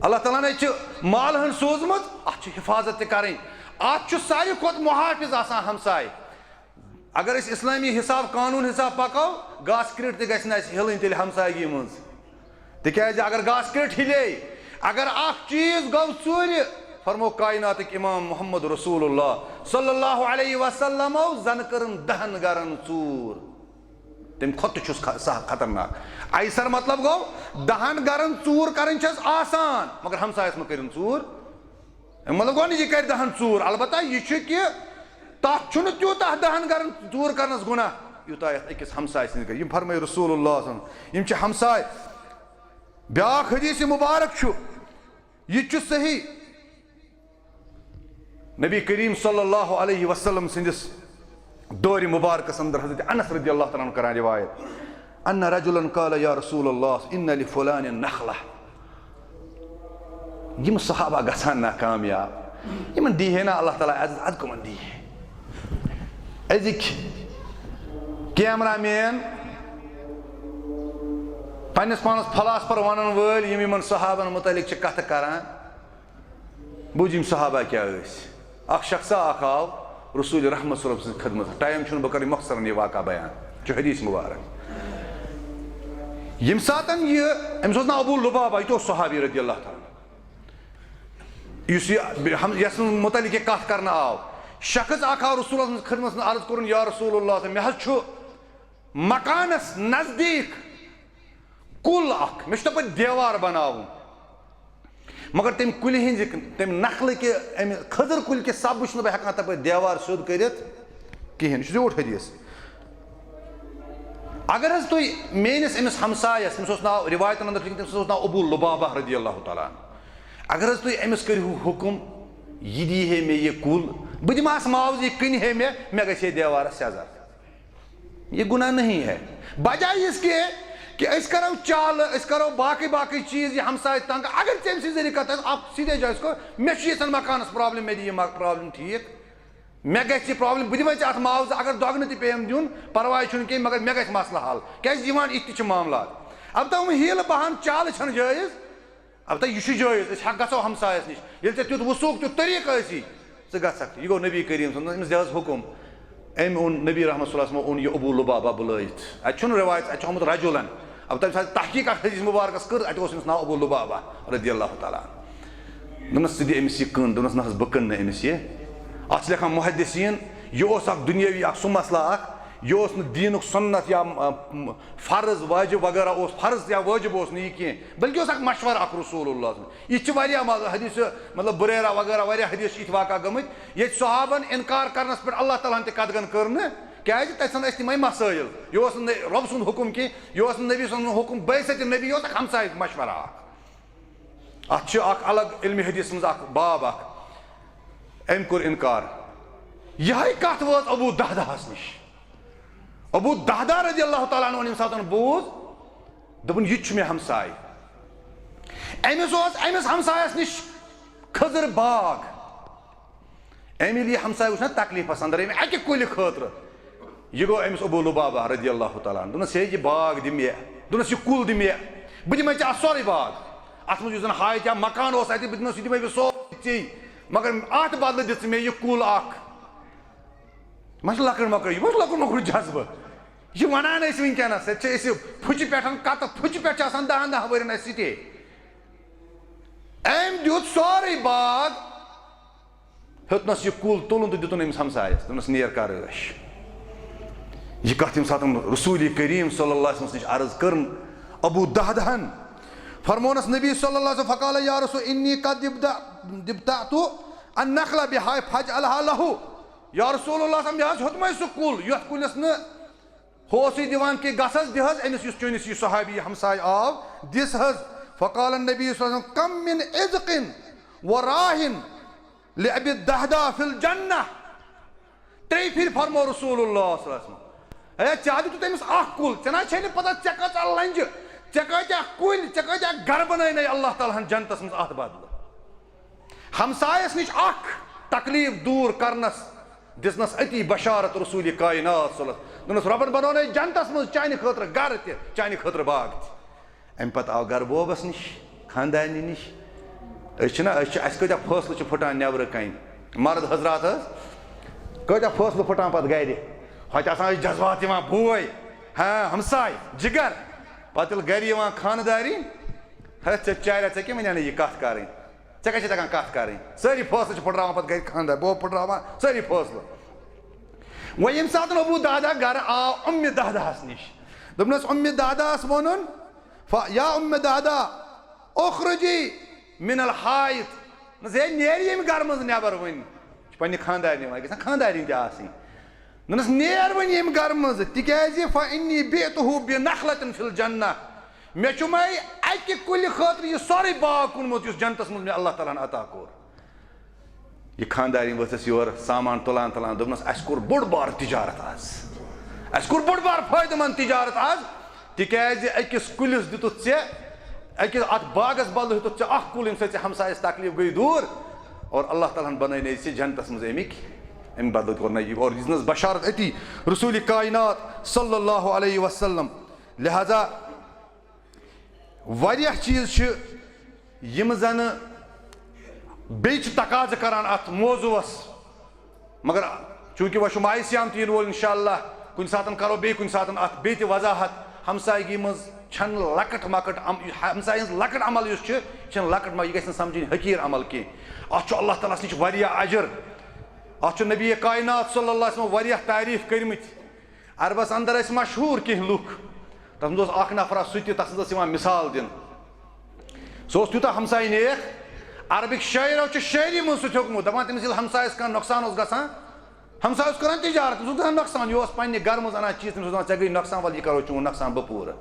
اللہ تعالیٰ نے چھِ مال ہن سوٗزمٕژ، اتھ چھِ حفاظت تہِ کرٕنۍ۔ اتھ چھُ ساروی کھۄتہٕ محافظ آسان ہمساے۔ اگر أسۍ اسلامی حساب، قانون حساب پکو، گاسہٕ کرٛیٹ تہِ گژھِ نہٕ اسہِ ہلٕنۍ تیٚلہِ ہمسایگی منٛز۔ تِکیازِ اگر گاسہٕ کرٛیٹ ہلے، اگر اکھ چیٖز گوٚو ژوٗرِ، فرمو کائناتٕکۍ امام محمد رسول اللہ صلی اللہ علیہ وسلمو، زن کٔرٕن دہن گرن ژوٗر۔ تَمہِ کھۄتہٕ تہِ چھُس خ-، سخ خطرناک۔ ایسر مطلب گوٚو، دَہَن گرن ژوٗر کرٕنۍ چھَس آسان، مگر ہمسایَس مہ کٔرِن ژوٗر۔ اَمہِ مطلب گوٚو نہٕ یہِ کرِ دَہَن ژوٗر، البتہ یہِ چھُ کہِ تَتھ چھُنہٕ تیوٗتاہ دَہَن گرن ژوٗر کرنَس گۄناہ، یوٗتاہ یَتھ أکِس ہمسایہِ سٕنٛدِ گژھِ۔ یِم فرمٲے رسول اللہ صلی اللہ علیہ وسلم، یِم چھِ ہمسایہِ۔ بیٛاکھ حدیث مبارک چھُ، یہِ تہِ چھُ صحیح۔ نبی کریم صلی اللہ علیہ وسلم سٕنٛدِس دورِ مبارکس اندر حضرت انس رضی اللہ تعالیٰ عنہ کران روایت، ان رجلا قال یا رسول اللہ ان لفلان نخلہ۔ یِم صحابہ گژھان نا کامیاب، یِمن دی ہے نا اللہ تعالیٰ عزت، ادٕ کٕمن دی ہے؟ أزِکۍ کیمرہ مین، پننِس پانس فلاسفر ونن وٲلۍ، یِم یِمن صحابن متعلق چھِ کتھٕ کران، بوٗزِو یِم صحابہ کیٛاہ ٲسۍ۔ اکھ شخصا اکھ آو رسول رحمت صلی اللہ علیہ وسلم سٕنٛزِ خدمت۔ ٹایم چھُنہٕ، بہٕ کرٕ یہِ مۄختصرن یہِ واقعہ بیان، یہِ چھُ حدیث مبارک۔ ییٚمہِ ساتن یہِ، أمِس اوس ناو ابو لبابہ، یہِ تہِ اوس صحابی رضی اللہ تعالیٰ عنہ۔ یُس یہِ ہم-، یَس مُتعلق یہِ کتھ کرنہٕ آو، شخص اکھ آو رسول اللہ سٕنٛز خدمت منٛز عرض کوٚرُن، یا رسول اللہ، مےٚ حظ چھُ مکانس نزدیٖک کُل اکھ، مےٚ چھُ تَپٲرۍ دیوار بناوُن۔ مگر تَمہِ کُلہِ ہٕنٛزِ، تَمہِ نخلہٕ کہِ، اَمہِ کھٔزٕر کُلہِ کہِ سببہٕ چھُس نہٕ بہٕ ہٮ۪کان تَپٲرۍ دیوار سیوٚد کٔرِتھ کِہیٖنۍ۔ یہِ چھُ زیوٗٹھ حدیث۔ اگر حظ تُہۍ میٲنِس أمِس ہمسایس، أمِس اوس ناو، رِوایتن اندر چھُ، تٔمِس اوس ناو ابو لبابہ رضی اللہ تعالیٰ عنہ۔ اگر حظ تُہۍ أمِس کٔرِو حُکُم، یہِ دی ہے مےٚ یہِ کُل، بہٕ دِمہٕ اَس معاوضہٕ، یہِ کٕنہِ ہے مےٚ، مےٚ گژھِ ہے دیوارس سیزر۔ یہ گناہ نہیں ہے۔ بجائے اس کے کہ أسۍ کرو چالہٕ، أسۍ کرو باقٕے باقٕے چیٖز، یہِ ہمسایہِ تنگ۔ اگر ژےٚ أمۍ سٕنٛدِ ذٔریعہٕ کتھ آسہِ، اکھ سیٖدھے جایہِ، أسۍ کرو، مےٚ چھُ ییٚتھٮ۪ن مکانس پرابلم، مےٚ دِ یہِ م-، پرابلم ٹھیٖک، مےٚ گژھِ یہِ پرابلم، بہٕ دِمے ژےٚ اتھ معاوضہٕ، اگر دۄگنہٕ تہِ پیٚیم دیُن، پرواے چھُنہٕ کینٛہہ، مگر مےٚ گژھِ مسلہٕ حل، کیازِ یِوان یِتھ تہِ چھِ معاملات۔ البتہ یِم حیٖلہٕ بہانہٕ چالہٕ چھنہٕ جٲیز۔ البتہ یہِ چھُ جٲیز، أسۍ ہٮ۪کھ گژھو ہمسایس نِش۔ ییٚلہِ ژےٚ تیُتھ وثوق، تیُتھ طریٖقہٕ آسی، ژٕ گژھکھ۔ یہِ گوٚو نبی کریم صلی اللہ علیہ وسلم، أمِس دِژ حُکُم۔ أمۍ اوٚن، نبی رحمت صلی اللہ علیہ وسلم اوٚن یہِ ابو لبابہ بُلٲیِتھ۔ اَتہِ چھُنہٕ رِوایت، اَتہِ چھُ آمُت رجلاً۔ البتہ ییٚمہِ ساتہٕ تحقیق اَتھ حدیث مبارکس کٔر، اَتہِ اوس أمِس ناو ابو لبابہ رضی اللہ تعالیٰ عنہ۔ دوٚپنَس، "ژٕ دِ أمِس یہِ کٕن؟" دوٚپنَس، "نہ حظ، بہٕ کٕنہٕ نہٕ أمِس یہِ۔" اَتھ چھِ لیکھان محدثیٖن، یہِ اوس اَکھ دُنیٲوی اَکھ سُہ مسلہٕ اَکھ، یہِ اوس نہٕ دیٖنُک سُنت یا، م، م، فرض واجب وغیرہ اوس، فرض یا واجب اوس نہٕ یہِ کینٛہہ، بلکہِ اوس اکھ مشورٕ اکھ رسول اللہ صلی اللہ علیہ وسلم۔ یہِ تہِ چھِ واریاہ مذہب، حدیث مطلب بریرہ وغیرہ واریاہ حدیث چھِ یِتھۍ واقعہ گٔمٕتۍ، ییٚتہِ صحابن انکار کرنس پٮ۪ٹھ اللہ تعالیٰ ہن تہِ قدغن کٔر نہٕ، کیازِ تتہِ سن ٲسۍ تِمے مسٲیل۔ یہِ اوس نہٕ رۄب سُنٛد حُکم کینٛہہ، یہِ اوس نہٕ نبی صلی اللہ علیہ وسلم حُکم، بعثت نبی، یہِ اوس اکھ ہمسایُک مشورٕ اکھ۔ اتھ چھُ اکھ الگ علم حدیث منٛز اکھ باب اکھ، أمۍ کوٚر انکار۔ یِہے کتھ وٲژ ابو دہدہس نِش۔ ابو دہدہ رضی اللہ تعالیٰ عنہ ییٚمہِ ساتہٕ بوٗز، دوٚپُن، "یہِ تہِ چھُ مےٚ ہمساے۔" أمِس اوس أمِس ہمسایس نِش کھٔزٕر باغ۔ أمۍ ییٚلہِ یہِ ہمساے وٕچھ نا تکلیفس اندر، أمۍ اکہِ کُلہِ خٲطرٕ، یہِ گوٚو أمِس ابو لبابہ رضی اللہ تعالیٰ عنہ۔ دوٚپنس، "ہے، یہِ باغ دِ مےٚ۔" دوٚپنس، "یہِ کُل دِ مےٚ، بہٕ دِمے ژےٚ اتھ سورُے باغ۔ اتھ منٛز یُس زن ہایہِ یا مکان اوس اتہِ، بہٕ دِمس، یہِ دِمے بہٕ سورُے ژےٚ، مگر اتھ بدلہٕ دِ ژٕ مےٚ یہِ کُل اکھ۔" ما چھُ لۄکٕٹ مۄکٕٹ، یہِ ما چھُ لۄکُٹ مۄکُٹ جذبہٕ؟ یہِ چھِ وَنان أسۍ وٕنکیٚنَس، ییٚتہِ چھِ أسۍ پھُچہِ پٮ۪ٹھ، کَتہٕ پھُچہِ پٮ۪ٹھ چھِ آسان دَہَن دَہَن ؤرِین اَسہِ سِٹے۔ أمۍ دیُت سورُے باغ، ہیوٚتنَس یہِ کُل تُلُن تہٕ دیُتُن أمِس ہمسایَس، دوٚپنَس، "نیر کَر عٲش۔" یہِ کَتھ ییٚمہِ ساتہٕ رسول کریم صلی اللہ علیہ وسلم نِش عرض کٔرٕن ابو دہدہن، فرمونَس نبی صلی اللہ علیہ وسلم، فقال یا رسول انی قد ابتدعت النخل بہا فاجعلها له۔ یا رسول اللہ صلی اللہ علیہ وسلم، مےٚ حظ ہیوٚتمَے سُہ کُل، یَتھ کُلِس نہٕ ہُہ اوسُے دِوان کہِ گژھ حظ، دِ حظ أمِس، یُس چٲنِس یہِ صحابی ہمسایہِ آو، دِس حظ۔ فقال النبی صلی اللہ علیہ وسلم، کم من عذق و راہ لأبی الدہدہ فی الجنہ۔ ترٛیٚیہِ پھِرِ فرمو رسول اللہ صلی اللہ علیہ وسلم، "ہے، ژےٚ ہا دیُتُتھ أمِس اکھ کُل، ژےٚ نہ چھے نہٕ پتہ ژےٚ کۭژاہ لنجہِ، ژےٚ کۭتیاہ کُلۍ، ژےٚ کۭتیاہ گرٕ بنٲے نَے اللہ تعالیٰ ہن جنتس منٛز اتھ بدلہٕ۔" ہمسایس نِش اکھ تکلیف دور کرنس دِژنس أتی بشارت رسول کائنات صلی اللہ علیہ وسلم۔ دوٚپنس، "رۄبن بنوو نَے جنتس منٛز چانہِ خٲطرٕ گرٕ تہِ، چانہِ خٲطرٕ باغ تہِ۔" امہِ پتہٕ آو گرٕ بوبس نِش، خاندارنہِ نِش۔ أسۍ چھِنہ، أسۍ چھِ، اَسہِ کۭتیاہ فٲصلہٕ چھِ پھٕٹان نٮ۪برٕ کنہِ۔ مرد حضرات حظ، کۭتیاہ فٲصلہٕ پھٕٹان پتہٕ گرِ۔ ہوٚتہِ آسان أسۍ جذبات یِوان، بوے، ہاں، ہمساے، جگر۔ پتہٕ ییٚلہِ گرِ یِوان خاندارِنۍ، ہے، ژےٚ چاریا، ژےٚ کیٛاہ وَنیٛاہ نہٕ یہِ کَتھ کَرٕنۍ؟ ژےٚ کَتہِ چھِ تَگان کَتھ کَرٕنۍ؟ سٲری فٲصلہٕ چھِ پھٕٹراوان پَتہٕ گَرِ خانٛدار، بوب پھٕٹراوان سٲری فٲصلہٕ۔ وۄنۍ ییٚمہِ ساتہٕ ابوٗ دہدہ گَرٕ آو اُمہِ دہدہَس نِش، دوٚپنَس، اُمہِ دہدہَس ووٚنُن، ف-، یا اُمہِ دہدہ، اُخرجی من الحائط۔ دوٚپنَس، ہے، نیر ییٚمہِ گَرٕ منٛز نٮ۪بَر وۄنۍ۔ یہِ چھِ پنٛنہِ خانٛدارنہِ وَنان، یہِ گژھِ نا خانٛدارِنۍ تہِ آسٕنۍ۔ دوٚپنَس، نیر وۄنۍ ییٚمہِ گَرٕ منٛزٕ، تِکیٛازِ فإنی بعتہ بنخلة فی الجنہ، مےٚ چھُ مَے اَکہِ کُلہِ خٲطرٕ یہِ سورُے باغ کُنمُت، یُس جنتَس منٛز مےٚ اللہ تعالیٰ ہَن عطا کوٚر۔ یہِ خانٛدارِنۍ ؤژھٕس یور سامان تُلان تُلان، دوٚپنَس، اَسہِ کوٚر بوٚڑ بار تِجارت آز، اَسہِ کوٚر بوٚڑ بار فٲیدٕ منٛد تِجارت آز، تِکیٛازِ أکِس کُلِس دیُتُتھ ژےٚ، أکِس اَتھ باغَس بدلہٕ ہیوٚتُتھ ژےٚ اَکھ کُل، ییٚمہِ سۭتۍ ژےٚ ہمسایَس تکلیٖف گٔے دوٗر، اور اللہ تعالیٰ ہَن بنٲے نَے ژےٚ جنتَس منٛز اَمِکۍ، اَمہِ بدلہٕ کوٚر نَے یہِ۔ اور دِژنَس بشارت أتی رسول کائنات صلی اللہ علیہ وسلم۔ لہذا واریاہ چیٖز چھِ یِم زَنہٕ بیٚیہِ چھِ تقاضہٕ کران اَتھ موضوعَس، مگر چوٗنٛکہِ وۄنۍ چھُ ماہِ صیام تہِ یِنہٕ وول اِنشاء اللہ، کُنہِ ساتَن کرو بیٚیہِ کُنہِ ساتَن اَتھ بیٚیہِ تہِ وضاحت۔ ہمسایگی منٛز چھَنہٕ لۄکٕٹ مۄکٕٹ عم-، ہمسایہِ ہٕنٛز لۄکٕٹ عمل یُس چھِ، یہِ چھَنہٕ لۄکٕٹ مۄ-، یہِ گژھِ نہٕ سَمجھٕنۍ حقیٖر عمل کینٛہہ۔ اَتھ چھُ اللہ تعالیٰ ہَس نِش واریاہ اجر۔ اَتھ چھُ نبی کائنات صلی اللہ علیہ وسلم واریاہ تعریٖف کٔرمٕتۍ۔ عربس اندر ٲسۍ مشہوٗر کینٛہہ لُکھ، تتھ منٛز اوس اکھ نفرا سُہ تہِ، تتھ منٛز ٲس یِوان مثال دِنہٕ۔ سُہ اوس تیوٗتاہ ہمسایہِ نیک، عربٕکۍ شٲعرو چھُ شٲعری منٛز سُہ تھوٚکمُت، دپان تٔمِس ییٚلہِ ہمسایس کانٛہہ نۄقصان اوس گژھان، ہمسایہِ اوس کران تجارت، تٔمِس اوس گژھان نۄقصان، یہِ اوس پننہِ گرٕ منٛز انان چیٖز، تٔمِس اوس دپان، "ژےٚ گٔے نۄقصان، ولہٕ یہِ کرو چون نۄقصان بہٕ پوٗرٕ۔"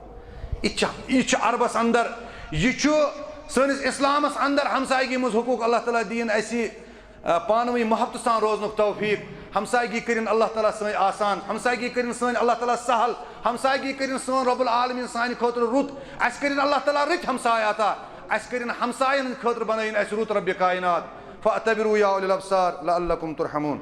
یہِ تہِ چھُ، یہِ تہِ چھُ عربس اندر، یہِ چھُ سٲنِس اسلامس اندر ہمسایگی منٛز حقوٗق اللہ تعالیٰ دِیِن اسہِ۔ آ، پانہٕ ؤنۍ محبتہٕ سان روزنُک توفیٖق۔ ہمسایگی کٔرِن اللہ تعالیٰ سٲنۍ آسان، ہمسایگی کٔرِن سٲنۍ اللہ تعالیٰ سہل، ہمسایگی کٔرِن سون رب العالمین سانہِ خٲطرٕ رُت، اَسہِ کٔرِن اللہ تعالیٰ رٕتۍ ہمسایہِ عطا، اَسہِ کٔرِن ہمساین ہٕنٛدِ خٲطرٕ بنٲیِن اَسہِ رُت رب کائنات۔ فاعتبروا یا اولی الابصار لعلکم ترحمون۔